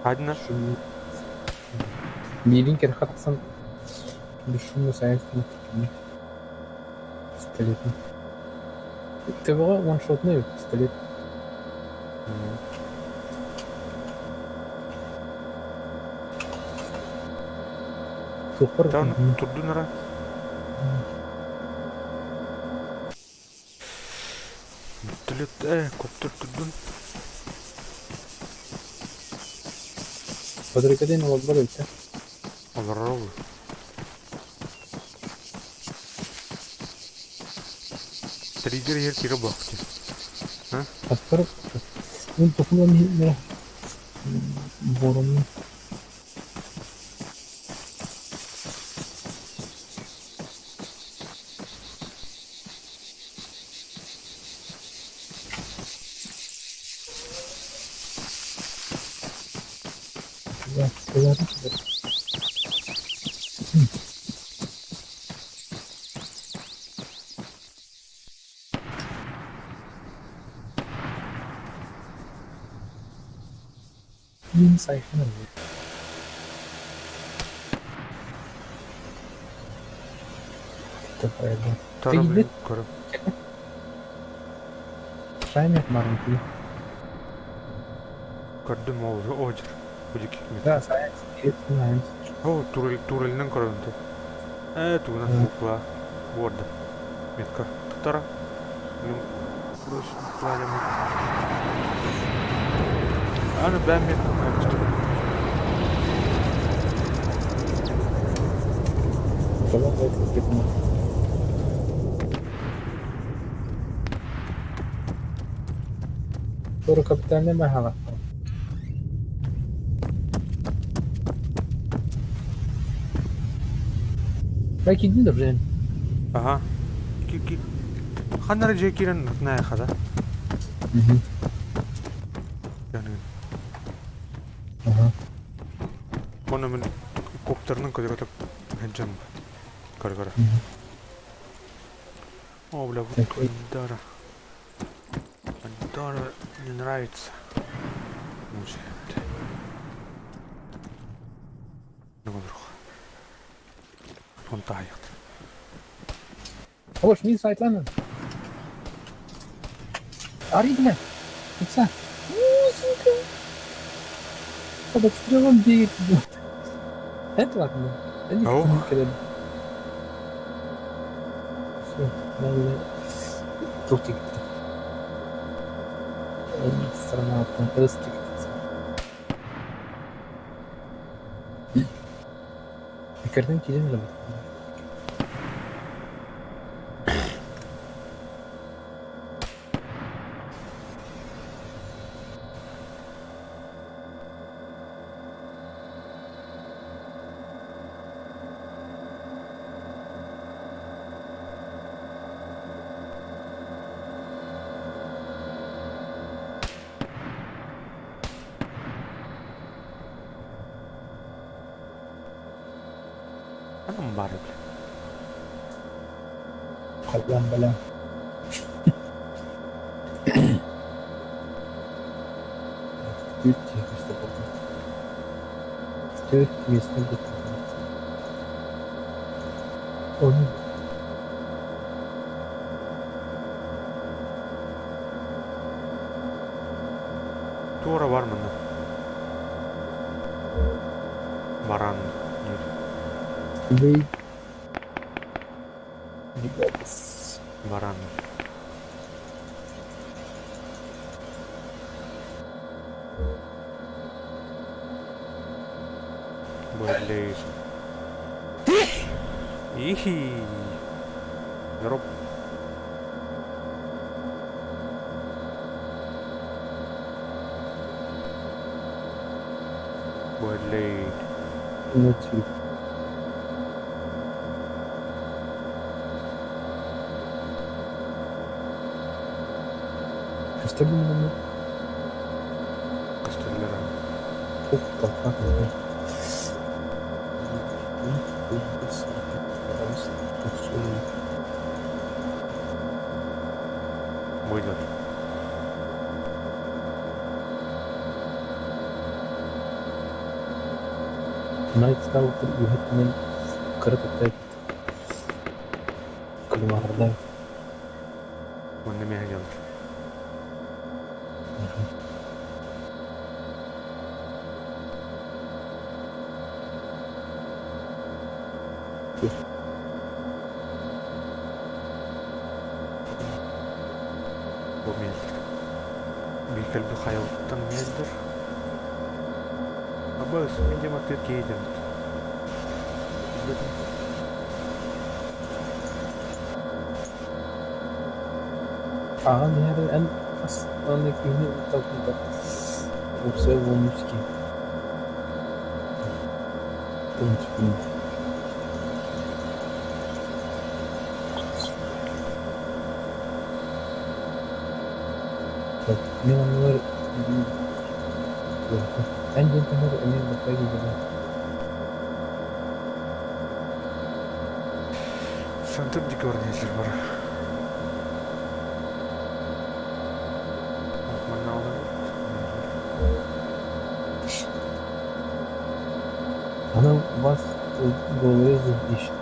Speaker 1: Одна.
Speaker 2: Биирин кэрхэ тахсан бесшумно сайын пистолетин. Төбөҕө ваншотный эбит пистолет. Туохпар
Speaker 1: Там турдун ара. Вертолет, коптер турдун.
Speaker 2: Батарейкатын олорбор эбит.
Speaker 1: Олорор ол. Триггер иһэр кире буолбут.
Speaker 2: Аттар мин тохулан иһиннэрэ бороммун. Мин сайфын
Speaker 1: Тара блин, көрөм.
Speaker 2: Шаймет марынки.
Speaker 1: Көрдүм ол ожер. Будик.
Speaker 2: Да, сайт.
Speaker 1: О, турель, турелинен көрөм. Тугунан буква. Борда. Метка. Тара. Аны бәм метка кайбыстым.
Speaker 2: Doğru kapitalne merhaba. Belki din de
Speaker 1: Ага. Ки Ханнара же кирен на хада. Yani.
Speaker 2: Ага.
Speaker 1: Оны мен коптерның көтөрөтөп хенжем. Кара-кара. О, бля, вот Пандора. Пандора не нравится. Мучает. Ну, вдруг. Он тает.
Speaker 2: Hoş, min saytlanın. Аригна! Отца! Музыка! Под обстрелом бегает. Это ладно. Они Все, надо. Тут Страна там русских. Картинки кидем же.
Speaker 1: Ханан баар эбит?
Speaker 2: Хайаан бэлэм. Түөрт киһи түстэ буолла. Түөрт миэстэ бүттэ. Ону
Speaker 1: Туора бар манна. Баран диир.
Speaker 2: Үбэй Ребятс.
Speaker 1: Баран. Блин. Ихи. Дроп. Блин.
Speaker 2: Внутри. Көстөр гыннымы?
Speaker 1: Көстөллөр.
Speaker 2: Ух, толпа кэлбит.
Speaker 1: Буйлар.
Speaker 2: Night Stalker үөһэттэн кыра тутта эбит. Кылымаҕырдаах.
Speaker 1: Манна миэхэ дьалар. Бу миэлдэр. Биир кэлбит хайалыттан миэлдэр. Абыс, мин дьэ маттыыр киһи дэммит. Билбэтим.
Speaker 2: Ааҕан иһэр эн хас даҕаны киһини толкуйдар уопсай уонус киһи Мин оннугар эн диэн таһыгар эмиэ баппай киирдэ
Speaker 1: Центр декорнейлер бар. Манна олорбут.
Speaker 2: Она у вас голорезов ищет.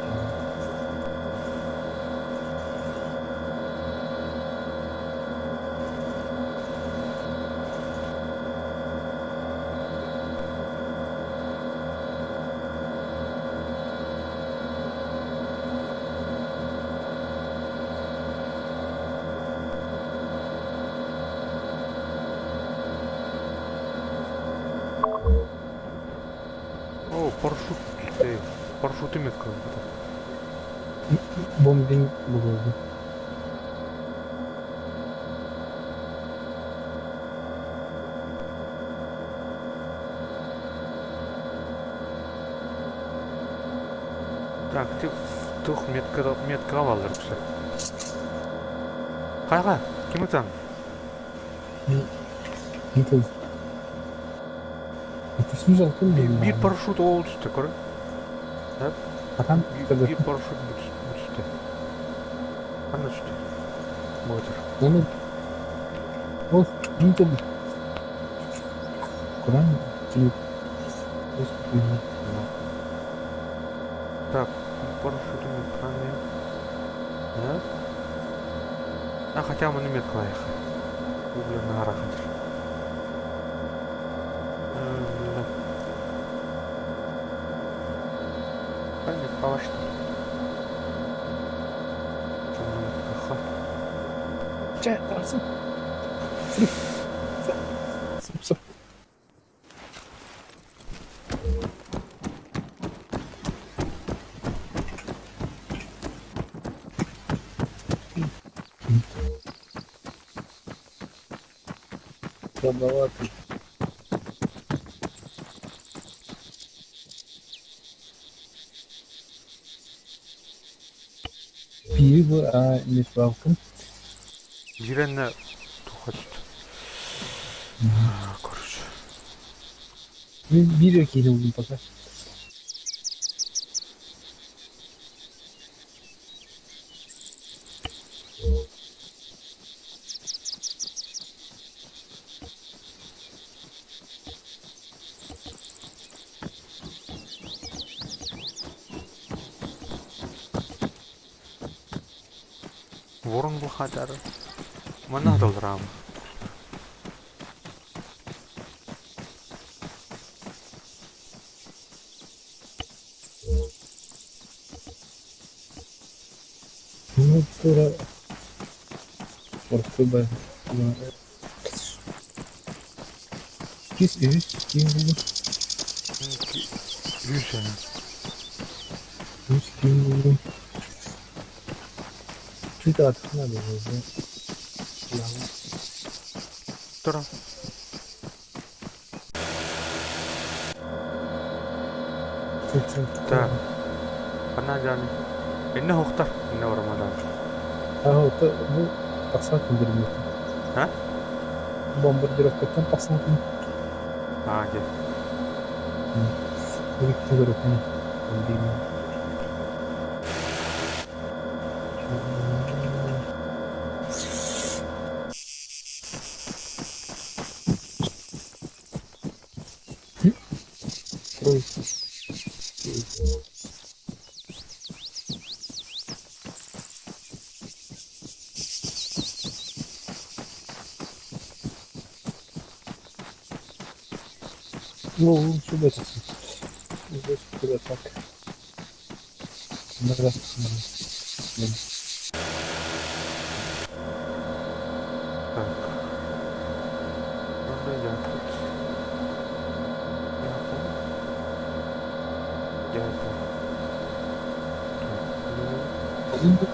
Speaker 1: О, парашют. Эй, парашют метка.
Speaker 2: Бомбинг булуоҕу.
Speaker 1: Так, ты тух метка метка алалар все. Хайга, ким ытан?
Speaker 2: Это
Speaker 1: Биир парашют ол түсті, көрө.
Speaker 2: Атан
Speaker 1: Биир парашют бүтүстэ. Ханна түстэ? Мотор.
Speaker 2: Оны ол не Куда телек?
Speaker 1: Так, парашют метканы. Да? А хотя мы меткалаях. Угля на горах. Меткала что ли?
Speaker 2: Чэ, тарсın. Сып сып. Слабоватый. Пиво, а не Falcon.
Speaker 1: Биирэннэ туха түстэ. Короче.
Speaker 2: Биир киһи булдум пока.
Speaker 1: Ворон бу хатар. Манна хатыллараам.
Speaker 2: Ну, тура Оркуба Кис үһүс киин булду.
Speaker 1: Үһүс аны.
Speaker 2: Үһүс киин булдум. Чуть атына да.
Speaker 1: Тура. Так. Хана дьааны. Инне хохтар. Инне барамадан.
Speaker 2: А, это бу тахсан күндүрүммүт.
Speaker 1: А?
Speaker 2: Бомбардировкаттан тахсан күн.
Speaker 1: Аа, дьэ.
Speaker 2: Бүттэ көрөкүн. Трой. Ну, сюда Здесь куда так. Раз.
Speaker 1: Так. Надо якут. Япон. Япон. Так.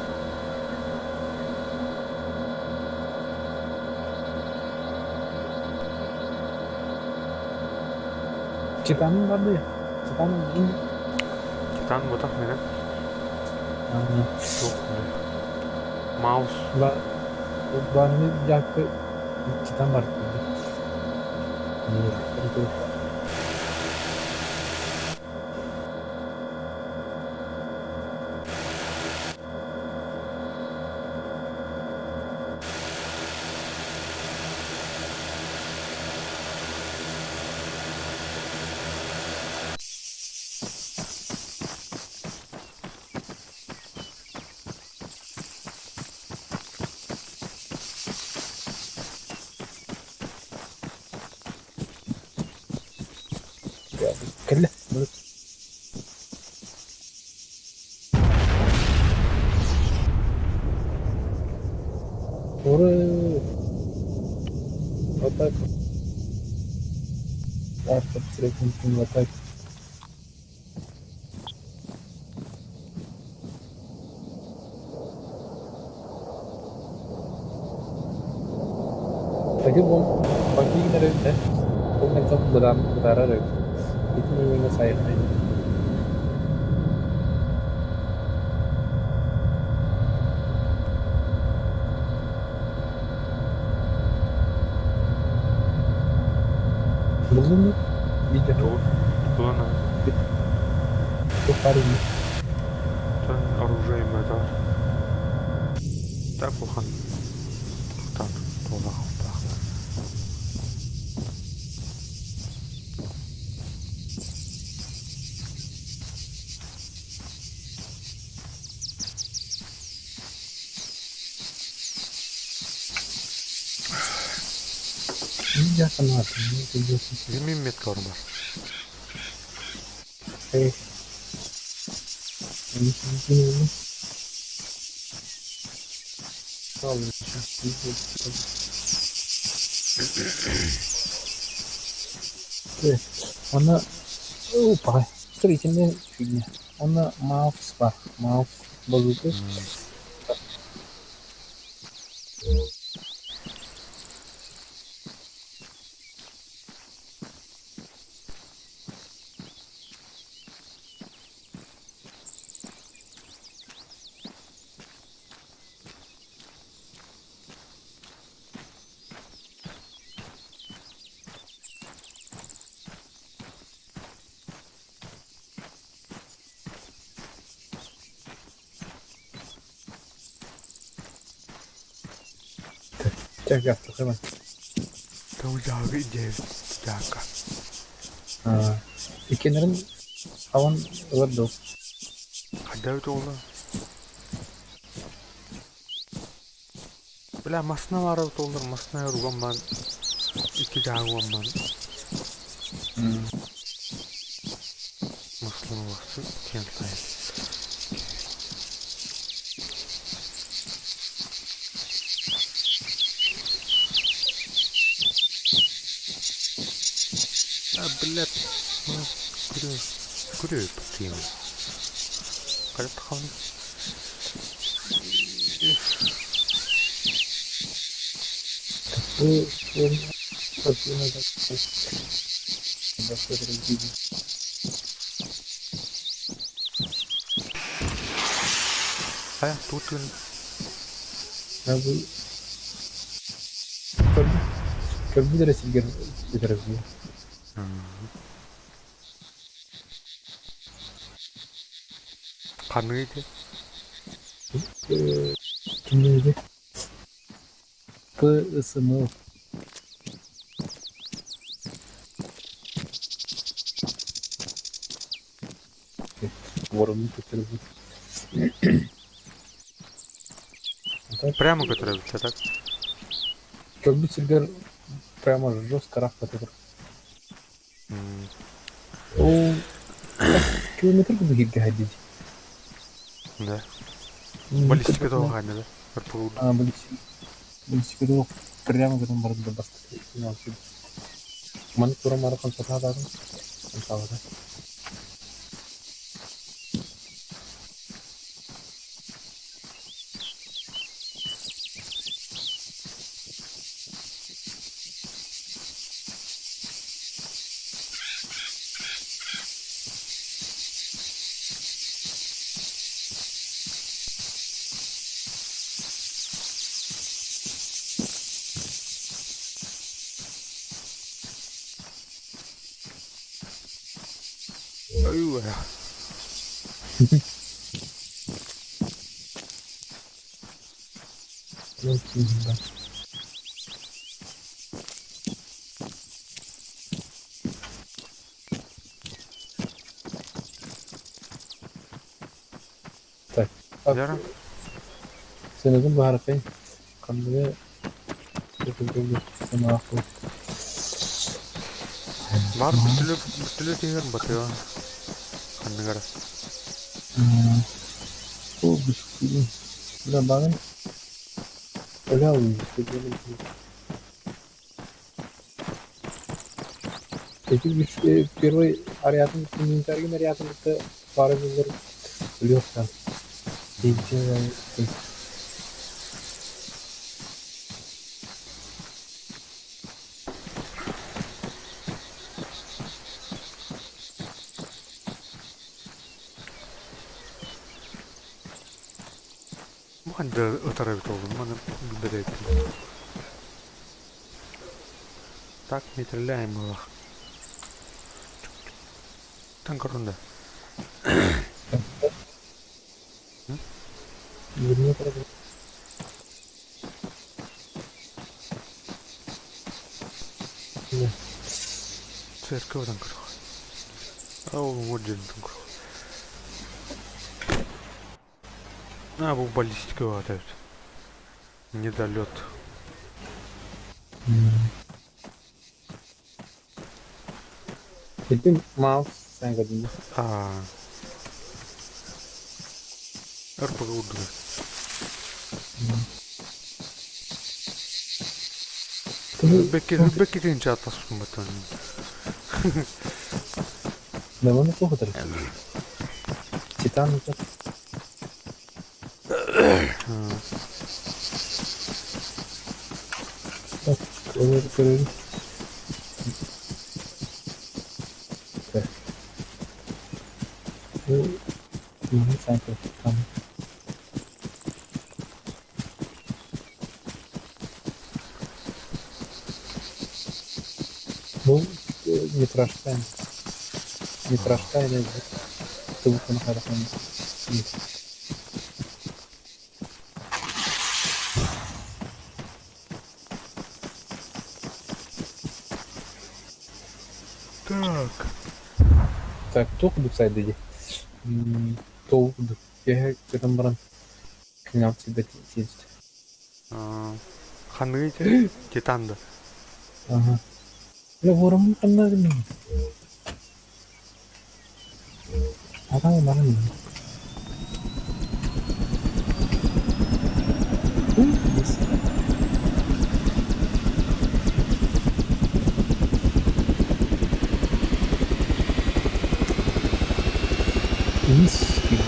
Speaker 2: Титан барды. Титан
Speaker 1: Титан ботах менен. Суох. Маус.
Speaker 2: Баны жакка Титан бар. Кэллэ. Ура! Вот так вот. Так, в атаке. Таки бом бакигнер э ол нexam быдарар ити мөҥө сайын. Булдун видео.
Speaker 1: Тугу? Булана.
Speaker 2: Туох баар ини.
Speaker 1: Тон оружие метар. Так улахан. Так, туолах таах.
Speaker 2: Видео санаатын.
Speaker 1: Мин метка бар.
Speaker 2: Эй. Она опа, строительная фигня. Она маус бар, маус базука. Чак тухайма.
Speaker 1: Тау жаагы идея жака.
Speaker 2: Икенерин аван ылар.
Speaker 1: Хадда ола. Бля, масына баара толлар, масына уган баан, икки дьааҥы уган баан. Масланы уларсын, киэн сайын. А, блядь, күрүө, күрүө тиим. Хайа тахалын? Хайа, туут
Speaker 2: Көрбүт эрэ сиргэр бүтэрэр
Speaker 1: Ханныгый ити?
Speaker 2: Кимнээҕий? П.Ысм. Воронун көтөрөбүт.
Speaker 1: Прямо көтөрөбүт, так?
Speaker 2: Көрбүт сиргэр прямо жестко рахпатыгар. Ол километр курдук иргэ хайдыйдь.
Speaker 1: Да. Баллистика того хайна, да?
Speaker 2: А, баллистика того прямо көтөн баран да бастакы. Маны тура мара хамсатаатаатым. Хамсаабата.
Speaker 1: Ой,
Speaker 2: Да. Так.
Speaker 1: Яра?
Speaker 2: Сенедин баарапай ханныгы санаахпыт.
Speaker 1: Бар бүтүлү бүтүлү тиһэр батыа. Ханныгара.
Speaker 2: Бу бүскүлү. Бля багын. Бля Эти первый ариатын комментарий ариатын это пара буллар өлүөхтан.
Speaker 1: Бу ханды ытарабит олдум, маны билбэт. Так, метрляем их. Танкорунда. Церковь танкор. Ау, вот танкор. А, бу баллистика вот Недолет.
Speaker 2: Этим маус sen kadın.
Speaker 1: А. РПГ урдуга. Бекки тинче атаспын бутон.
Speaker 2: Давно неплохо так. Титан это. Так, көрөр. Так. Bu sanki tam. Bu метражтан. Метражтан или тубукун харахан.
Speaker 1: Так.
Speaker 2: Так, туох курдук сайдыди. Тоу курдук. Киэһэ көтөн баран кыҥаабыт сирбэт тиэст.
Speaker 1: Ханныгый ити? Титан да?
Speaker 2: Ага. Я воромун ханна гынным? Атаң баран Низкий.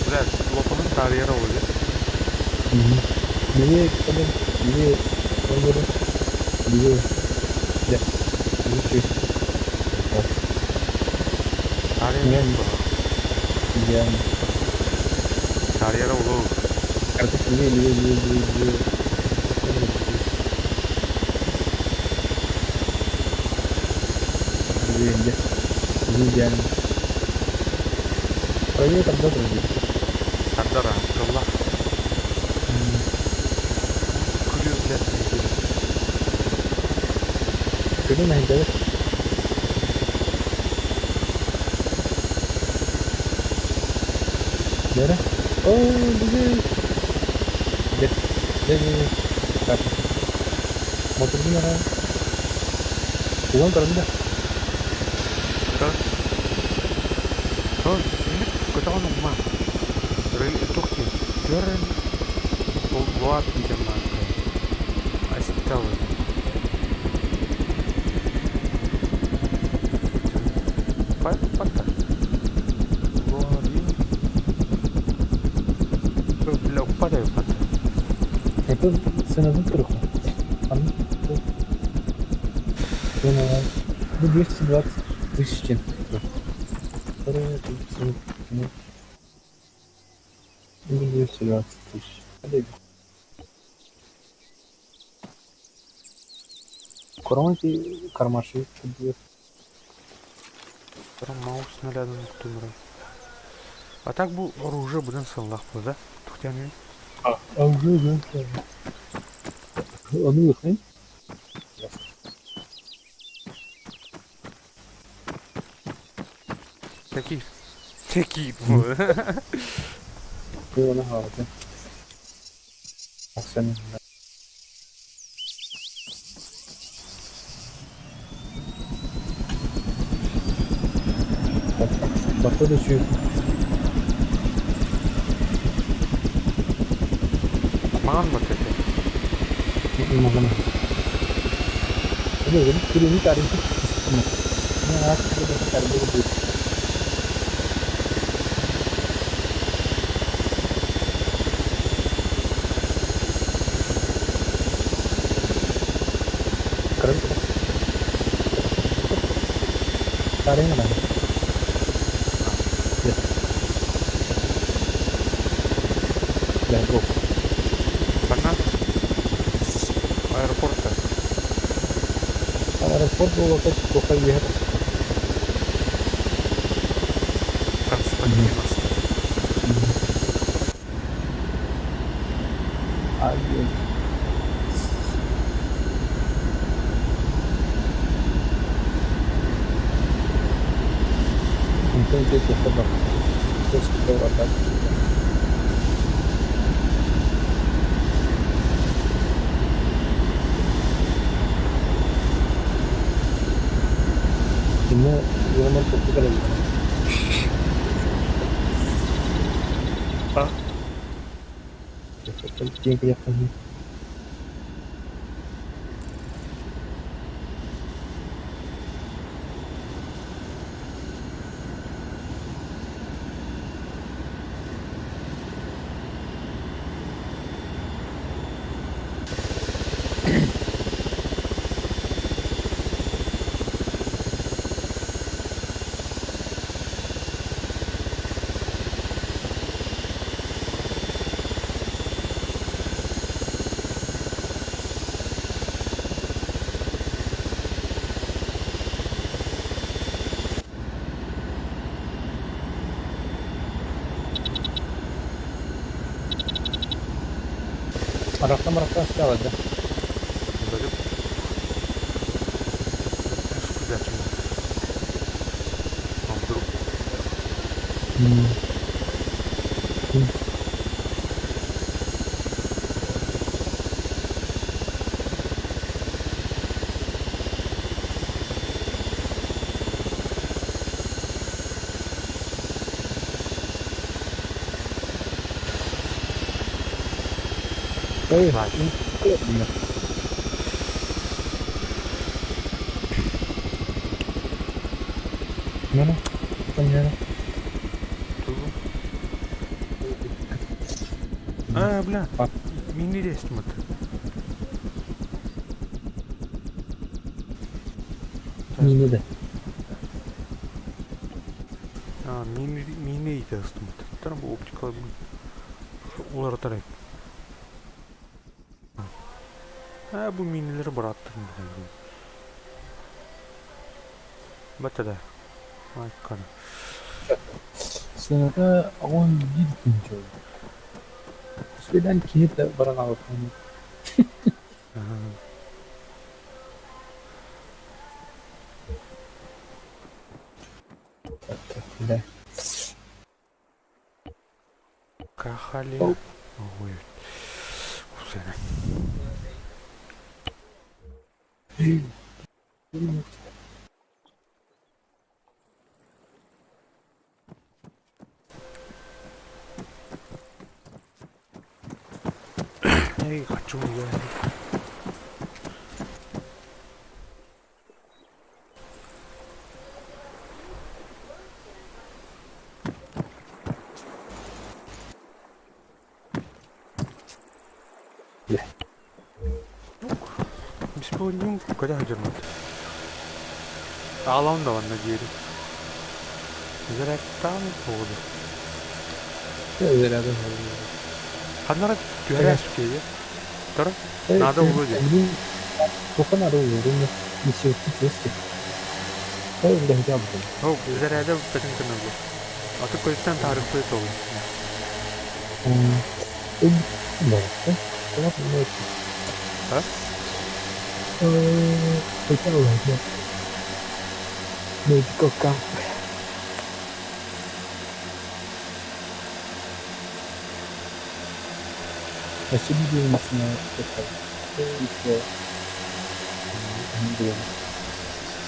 Speaker 1: Блядь, лопанын таарыйара буолуо. Таарыйара буолуо. Таарыйара буолуо.
Speaker 2: Идеально. Проверь, когда пройдет.
Speaker 1: Тардара, кылла. Күлүү, блядь, неделя.
Speaker 2: Күлүү мэһэйдээбэт. Бэрэ. Оо, бүгүн. Дэ. Дэ, дэ, дэ. Так. Мотордун ара. Уган көрөн да.
Speaker 1: Так. Көтөҕөн угма. Туох диэн? Көрөн Луат диэн марка. Астал. Патта. Бля, упадай, упадай.
Speaker 2: Это цена турку. Ну, 220 тысяч. Ну, 220 тысяч. Коронки кармаши чудес.
Speaker 1: Маус снарядын түмірі. А так бұл оружие бұдан сыллақ бұл, да? Тухтяны.
Speaker 2: А, уже, да. Оны выхнем.
Speaker 1: Такие. Такие.
Speaker 2: Ты на Оксана. Походу чуть.
Speaker 1: Маған вот это.
Speaker 2: Не могу. Ini cari Ini Cari mana? Ya. Ya, bro.
Speaker 1: Ханна? Аэропорта.
Speaker 2: Аэропорт был опять плохо ехать.
Speaker 1: Константиновск.
Speaker 2: А, Entonces, ¿qué es Ini Тиийэн кэлиэххин. Арахта-марахта стало, да?
Speaker 1: А вдруг?
Speaker 2: Эй,
Speaker 1: Nice.
Speaker 2: Ну, понятно.
Speaker 1: А, бля, мини рестмат.
Speaker 2: Мини да.
Speaker 1: А, мини мини рестмат. Там оптика улар А, бу минилери быраттым. Бата да. Айкана.
Speaker 2: Сыната 11 күн Свидан киһи баран алып. Да.
Speaker 1: Кахали. Ой. Усена. Эй, хочу я. Беспилотник когда дернут? Алан да на деле. Заряд там воду.
Speaker 2: Заряды.
Speaker 1: Ханара түһәрәскә Тор. Надо вроде.
Speaker 2: Сколько надо уже? Не все чувствую. Ой, бля, я буду.
Speaker 1: О, заряда бөтен көнне бу. А ты көздән тарих куй то. А?
Speaker 2: Medical camp. Өссө биир массыына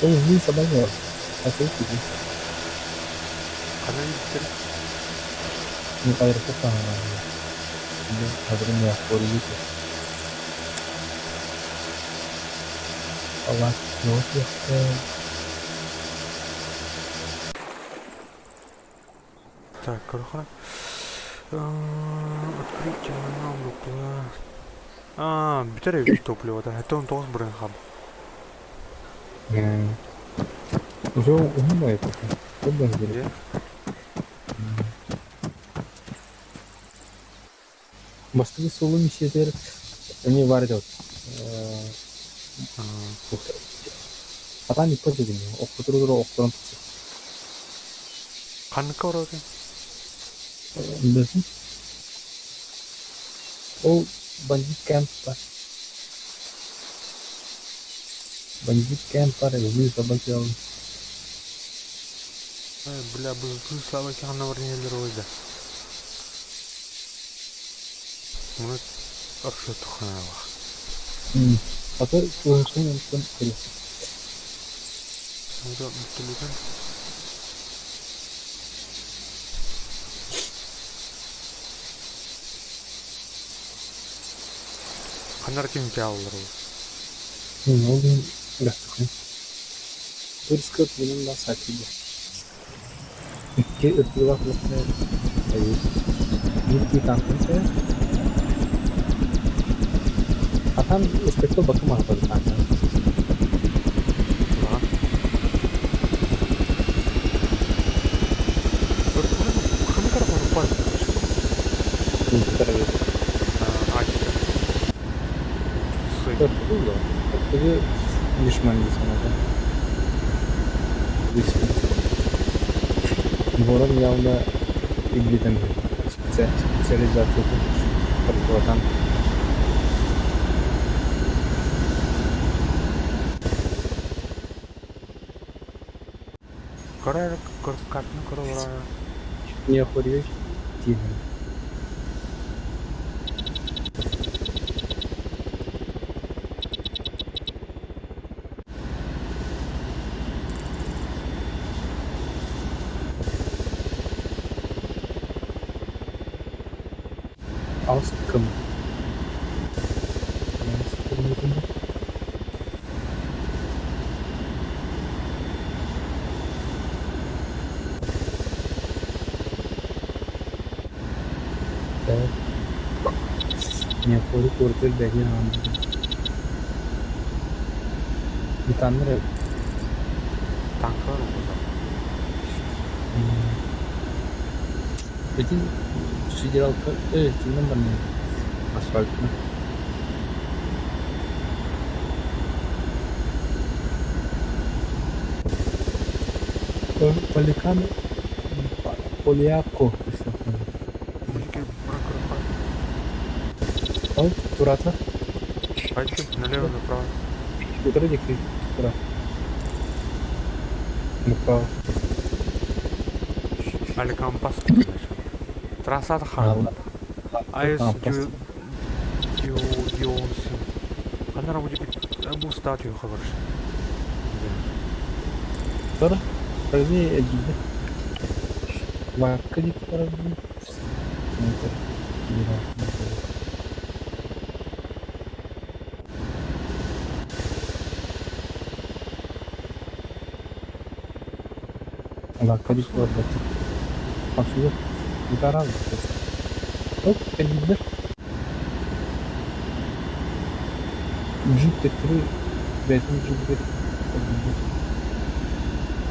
Speaker 2: Ол злые собаки. А что это?
Speaker 1: Канал битер.
Speaker 2: Не аэропорт, а огромный охотник. Аллах, ну
Speaker 1: Так, короче. Открытие нам А, битер топливо, да. Это он тоже брен хаб.
Speaker 2: Уже умный это.
Speaker 1: Где?
Speaker 2: Бастығы солы миссиятер не бар деп. Атан иппа дедим. Окутуру октуран тутса.
Speaker 1: Канныка орады.
Speaker 2: Билесин. Ол бандит кэмп бар. Бандит кэмп бар, злые собаки ал.
Speaker 1: Бля, бу злые собаки ханна бар нелер ойда. Муну аршы тухана бак.
Speaker 2: Аты туһуктун онтон көрү.
Speaker 1: Муну бүтүлүгөн. Ханна ким ол?
Speaker 2: Ну, ол иһин гастыкын. Турска тугунан да саатыйда. Икки ыртыылаах улахана айыы. Биир танкын сайа. Атан успекто бакы маһапады танкын.
Speaker 1: Ага. Ханна кара
Speaker 2: Кылтар
Speaker 1: Ачка. Сый.
Speaker 2: Ыртыгы Ыртыгы дешман саната. Ворон явно игритен специализация противотанк.
Speaker 1: Кара картны кара
Speaker 2: Не охуешь? Тихо. Алскым. Так. Не охури куртыр бәген анды. Битаннар
Speaker 1: Танклар oldu.
Speaker 2: Эти федералка, тинен бар асфальтны. Поликан Поляко. Ой, турата.
Speaker 1: Айчы, налево, направо.
Speaker 2: Утро дикий. Турат. Направо.
Speaker 1: Аликампас. Трасат хан. Айс дио дионсин. Ханара будет бу статую хабарш.
Speaker 2: Тора. Правее әгиде. Лакка дип карады. Лакка дип карады. Хасылы. Гитара. Оп, әгиде. Джип теттiri бәтин джип әгиде.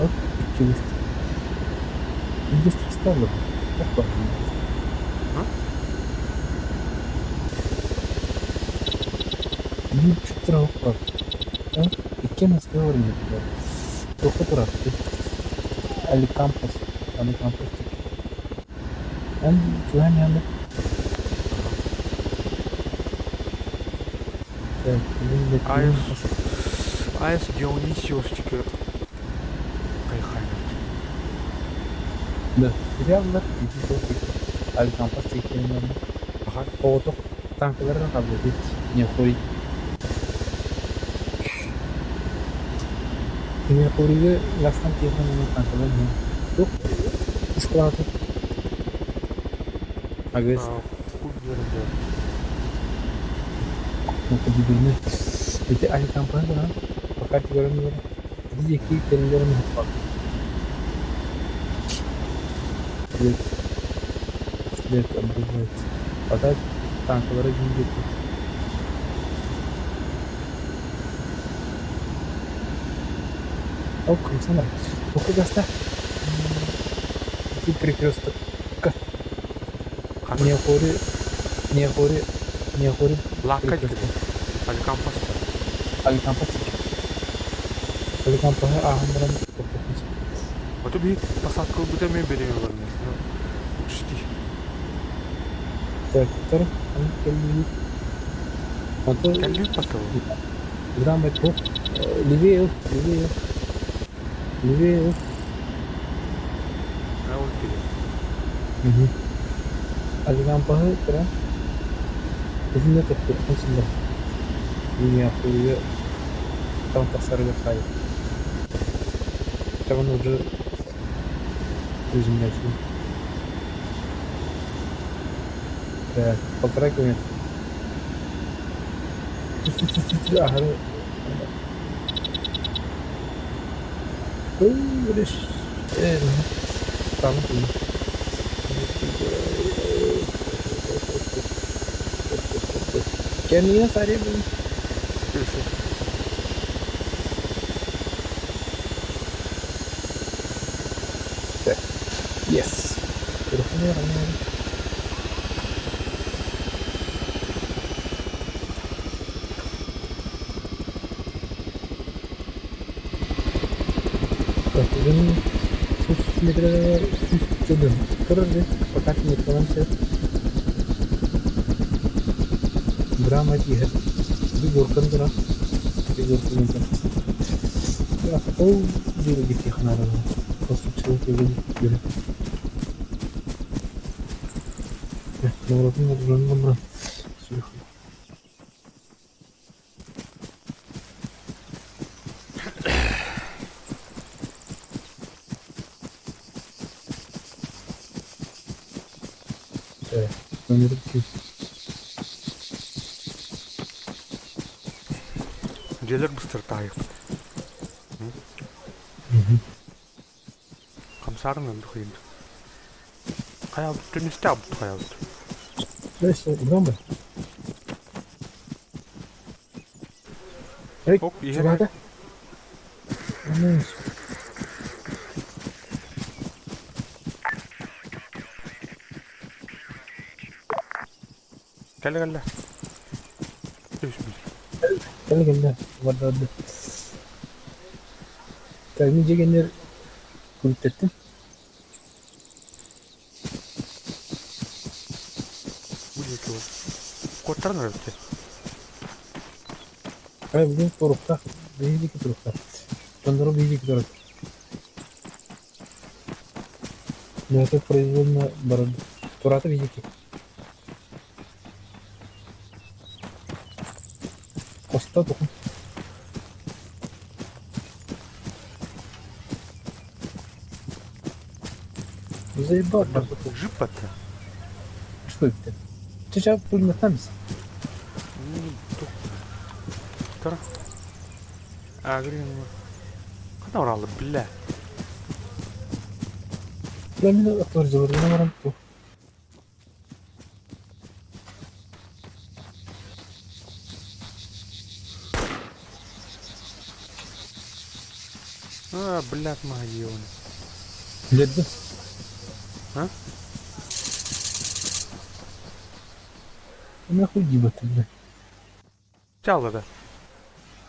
Speaker 2: Оп, икки Индустристаллы. Опа. Биир чуттара оппа. Иккен астыгар бар. Тоха турапты. Аликампас. Аликампас. Эн чухан янды. Так,
Speaker 1: Айс Айс Дионисиос тики кайхайна.
Speaker 2: Да. Реаллар Аликампас текеннер.
Speaker 1: Ага.
Speaker 2: Оғытық танкалар кабыл Не хуй. Не хуриге ластан тихан танкалар не. Тух ушкалаты. Агыс.
Speaker 1: Хуй
Speaker 2: Ну кудибирне. Эти Аликампас да. Пока ти көрөмөр. Дики келлерин хаппа. Свет. Свет обрывается. А так танкалары жиндет. О, комсомол. Тоха гаста. Ити перекресток. Не хори, не хори, не хори.
Speaker 1: Лакка тики. Аликампас.
Speaker 2: Аликампас. Аликампас ахандаран токтотмуш.
Speaker 1: Ото би посадка бутэ мен береме бар. Учти.
Speaker 2: Так, второй, аны келли. Ото
Speaker 1: Келли поставил.
Speaker 2: Граммет левее, левее. Левее.
Speaker 1: А ол келе.
Speaker 2: Угу. Аликампасы тора. Өзүнө токтотконсуңдар. Не хуя. Там тасарга хай. Там он уже приземляется. Так, 1,5 километра. Аһары Кэмиэ сарибын. Yes. Бүгүн 100 метр 100 чудун турар пока не Драма тиһэр Егоркан тура Егоркан Ол диэри тихонарова
Speaker 1: Дьиэлэр быстар таайыахпыт. Хамсаарын ылдых ыйын. Хайалбыт түнүстэ абыт хайалбыт. Оп, иһэр. Кэллэ кэллэ. Түспүт.
Speaker 2: Кэллэ кэллэ. Барда. Кэлин дьиэгэннэр күлүктэттим.
Speaker 1: Бу диэки ол. Куоттаран өлбүтэ.
Speaker 2: Ай бүгүн туруктаах, биһиги туруктаах. Тондору биһиги турар. Мэтэ произвольно барар. Турата биһиги. Хоста тухун. Заебал.
Speaker 1: Жиппата.
Speaker 2: Что это? Сейчас пулеметамся.
Speaker 1: Тара. Агрин. Хана оралы, бля.
Speaker 2: Пламена отвордилар баран ту.
Speaker 1: А, блядь, магион.
Speaker 2: Ледді.
Speaker 1: А?
Speaker 2: Нахуй дибаты, бля.
Speaker 1: Чалды да.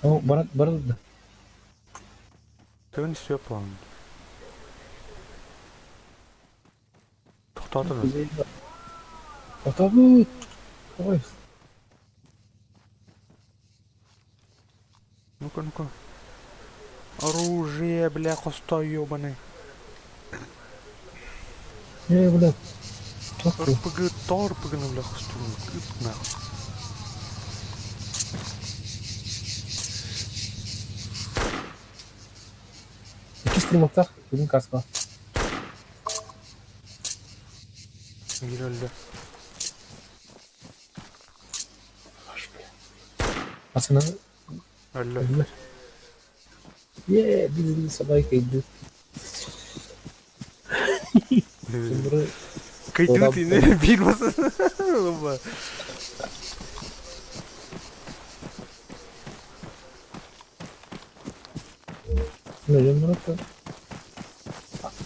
Speaker 2: О, барат, барат да.
Speaker 1: Төгін все план. Тоқтатыңыз.
Speaker 2: Тоқтатыңыз. Ой.
Speaker 1: Ну-ка, ну-ка. Оружие, бля, хостой ёбаный.
Speaker 2: Не, бля.
Speaker 1: РПГ, торпгны, бля, хосту. Нахуй.
Speaker 2: Икки стрелоктах бүгүн каска.
Speaker 1: Гирөллө.
Speaker 2: Асына
Speaker 1: Өллө.
Speaker 2: өллөр. Е, биз сабай кайды.
Speaker 1: Кайдыбыт ини биир басын.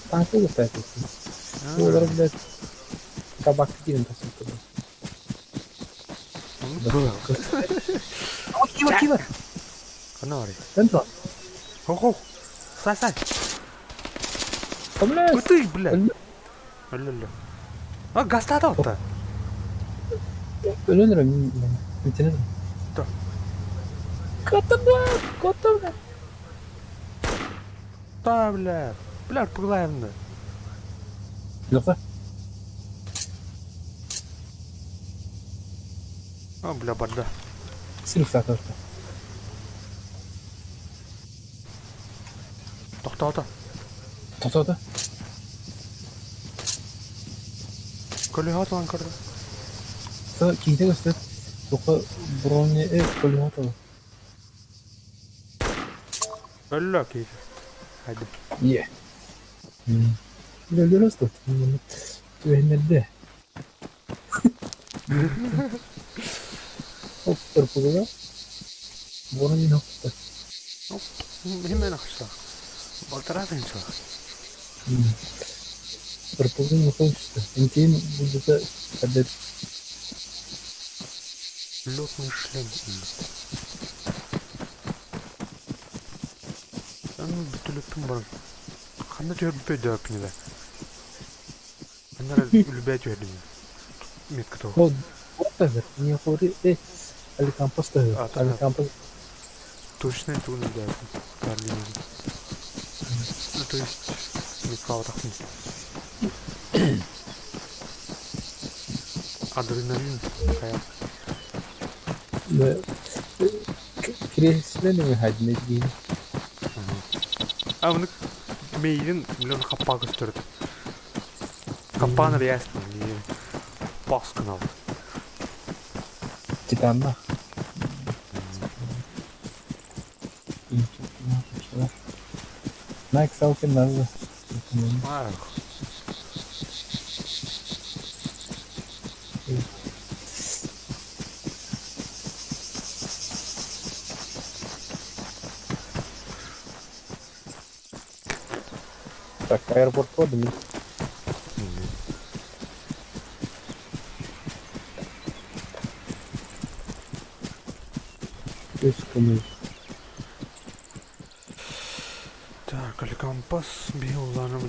Speaker 2: Танка густайт. Олар, блядь, кабак кирин тасып. Кива, кива.
Speaker 1: Хана бары.
Speaker 2: Центр.
Speaker 1: Хо-хо. Сай, сай.
Speaker 2: Бля.
Speaker 1: Ытый, бля. Өллө. А, гастата отта.
Speaker 2: Өлөнөр митенер.
Speaker 1: Да.
Speaker 2: Кота, бля, кота, бля.
Speaker 1: Та, бля. Бля, пыглаемны.
Speaker 2: Лёха.
Speaker 1: А, бля, барда.
Speaker 2: Силф сатарта.
Speaker 1: Тоқтата.
Speaker 2: Тоқтата.
Speaker 1: Көлі атылан көрді.
Speaker 2: Кийте көстөр. Тоҕо броня колеһа
Speaker 1: Өллө киһи. Хайдым.
Speaker 2: Ийэ. Өлөрөс тут. Түһэннэрдэ. Оптор пугуга. Броня хопта.
Speaker 1: Hemen akışla. Балтараа тыынча.
Speaker 2: Торпугун мухончуста. Интиин булдута кадет.
Speaker 1: Летный шлем. Бүтүлүппүн баран. Ханна түһэрбиппэ өйдөөппүн Ханна үлбээ түһэрдим. Метка того.
Speaker 2: Вот, вот не хори, Аликампас та. Аликампас.
Speaker 1: Точно тугун өйдөөппүн. Карлин. Ну, то есть, метка Адреналин. Хайа.
Speaker 2: Кресле хадмет
Speaker 1: А, муну мейдин миллион хаппа көстөрөт. Хаппааны ястын. Бас канал.
Speaker 2: Титанна. Nike салкин надо.
Speaker 1: Ах.
Speaker 2: Так, аэропорт подали. Үс.
Speaker 1: Так, Аликампас биоларны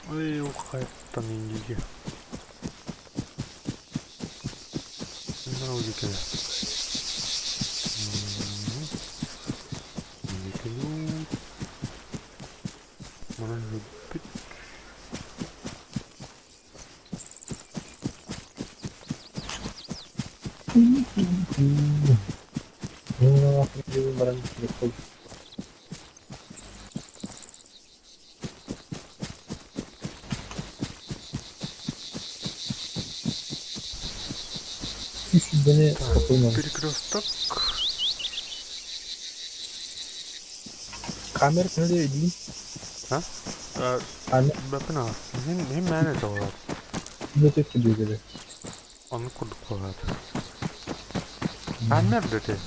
Speaker 1: Ой, ухайттан индиге. Наудики. Манан бүт.
Speaker 2: Үс спокойно.
Speaker 1: Перекресток.
Speaker 2: Камера көнөдө дейин.
Speaker 1: А?
Speaker 2: Камера
Speaker 1: Бапына. Мен мен мәне тоғлар.
Speaker 2: өтөт кебегеле.
Speaker 1: Оны курдук болот. Камер дөтө.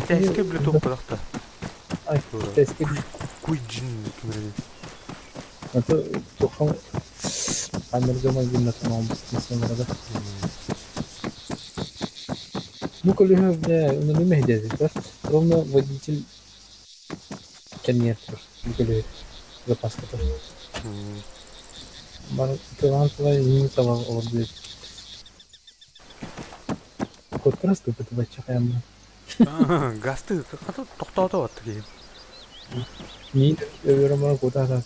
Speaker 1: Теске биле топ кадакта.
Speaker 2: Ай, теске.
Speaker 1: Куй жин кимере.
Speaker 2: Аты тохан камера жаман гимнатын алмыз. Ну, колеха, бля, ну не мехдезит, Ровно водитель кеннер, бу колеха запаска тоже. Бар тылан не того олордует. Кот просто это бачахаям.
Speaker 1: Гасты ката токтоото батты кийин.
Speaker 2: Не өрөмөр кута та.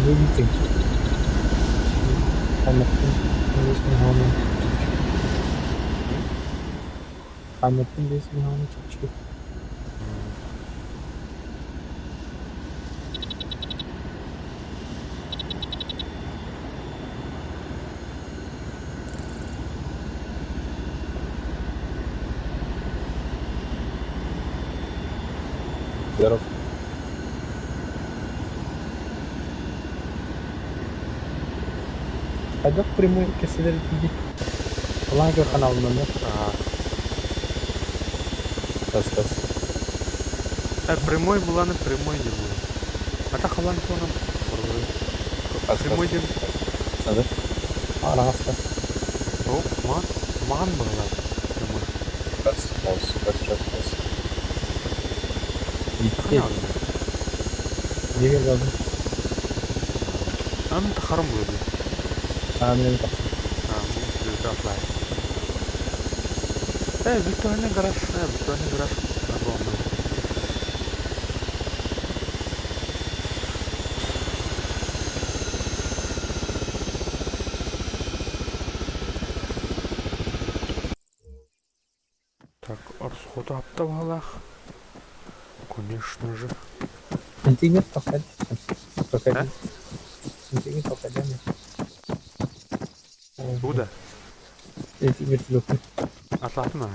Speaker 2: Выйти. Анаттым. Хаанньаттан биэс миһааны чэпчэки. Здоров. Хайдах прямой кэпсэтэр этибит? Лага ханаалынан да?
Speaker 1: Аа.
Speaker 2: Тас-тас.
Speaker 1: Прямой буланы прямой не было. А так халан туонам. Прямой
Speaker 2: Тас-тас.
Speaker 1: ден.
Speaker 2: Сады. Араҕаста.
Speaker 1: О, ман, ман была. Прямой.
Speaker 2: Тас, тас, тас, тас, тас. Икки.
Speaker 1: Канал.
Speaker 2: Диге алдым.
Speaker 1: Ам тахарым было.
Speaker 2: Аамин тахсан.
Speaker 1: А, ну, apply. Виртуальный гараж, виртуальный гараж огромный. Так, арсходу аптавалах. Конечно же.
Speaker 2: Интигер тоқай. Тоқай.
Speaker 1: А?
Speaker 2: Интигер тоқай.
Speaker 1: Куда?
Speaker 2: Интигер телефон.
Speaker 1: Атлатма.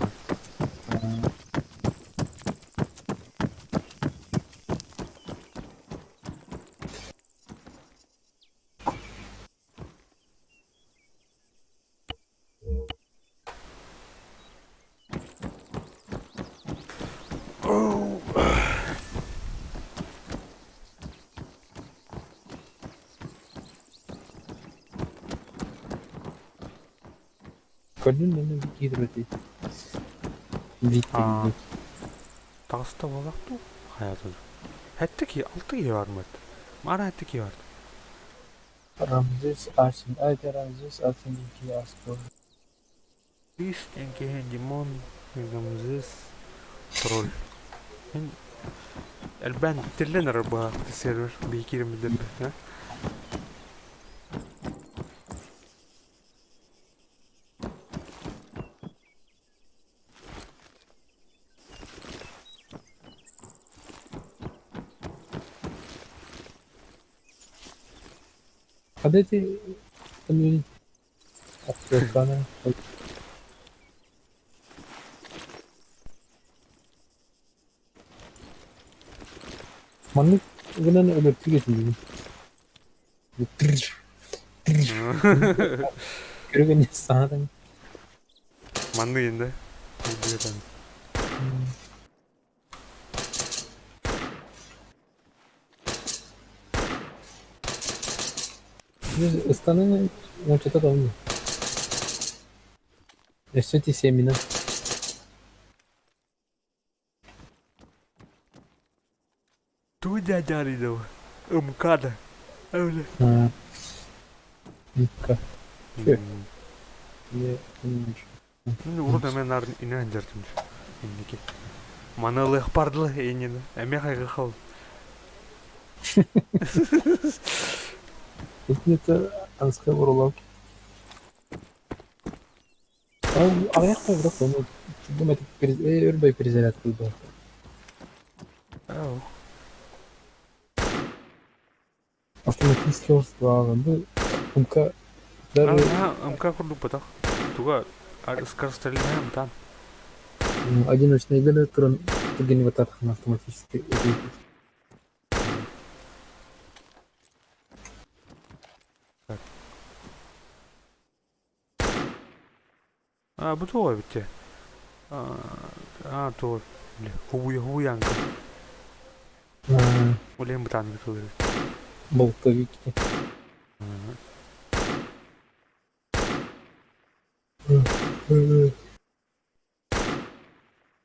Speaker 2: Көрдүн нөмө киирбэти.
Speaker 1: А.
Speaker 2: Виттин.
Speaker 1: Таҕыста буоллах дуу? Хайата дуу? Хэттэ киһи, алта киһи бар мат. Мара хэттэ киһи бар.
Speaker 2: Рамзес Арсен. Айда Рамзес Арсен ики Аскор.
Speaker 1: Лист, НКХ, Димон, Рамзес, Тролль. Мин элбээн тиллэн эрэр быһа сервер биһикиирин билдэрбит.
Speaker 2: Хадети комьюнити. Актуална. Маннык гынан өлөртүг этилди. Көргөн саатан.
Speaker 1: Манны енді. Билбетен.
Speaker 2: Ыстанын ончата да онно. Өссө ти семина.
Speaker 1: Ту дядя Ридова. МКАДа. Өле.
Speaker 2: Мка. Чё? Не,
Speaker 1: Ну, урут эмен нарын инен жертим. Инники. Маны лых бардылы энени. Эме хайгы хал.
Speaker 2: Это анская уролог. Аҕыйах да оны бу метод өрбөй перезарядка был.
Speaker 1: Ау.
Speaker 2: Автоматически бу МК даже
Speaker 1: МК курдук батах. Туга скорострельная тан.
Speaker 2: Одиночный ганы туран тугени вататхан автоматически.
Speaker 1: А, бу туга битте. А, то хубуя хубуянка. Олем бутан битулер.
Speaker 2: Болтовики.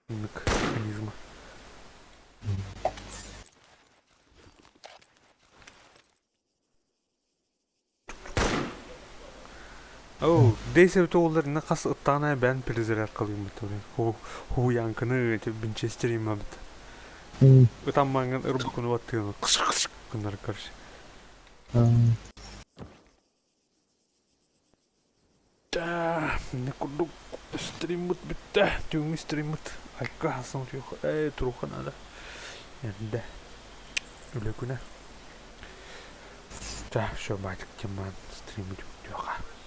Speaker 1: Механизма. Оу, дейсе тоолар на хас ыттаана бэн перезаряд кылыйм бит. Ху хуянканы эти Винчестер има бит. Ытам манган ырбукуну баттыгы. Кыш кыш кындар короче. Да, не курдук. Стриммыт бүттэ. Түүҥҥү стриммыт. Айка хасан ээ туруха надо. Эрдэ. Үлэ күнэ. Ча, все, батик, тиман, стриммыт бүтүөхэ.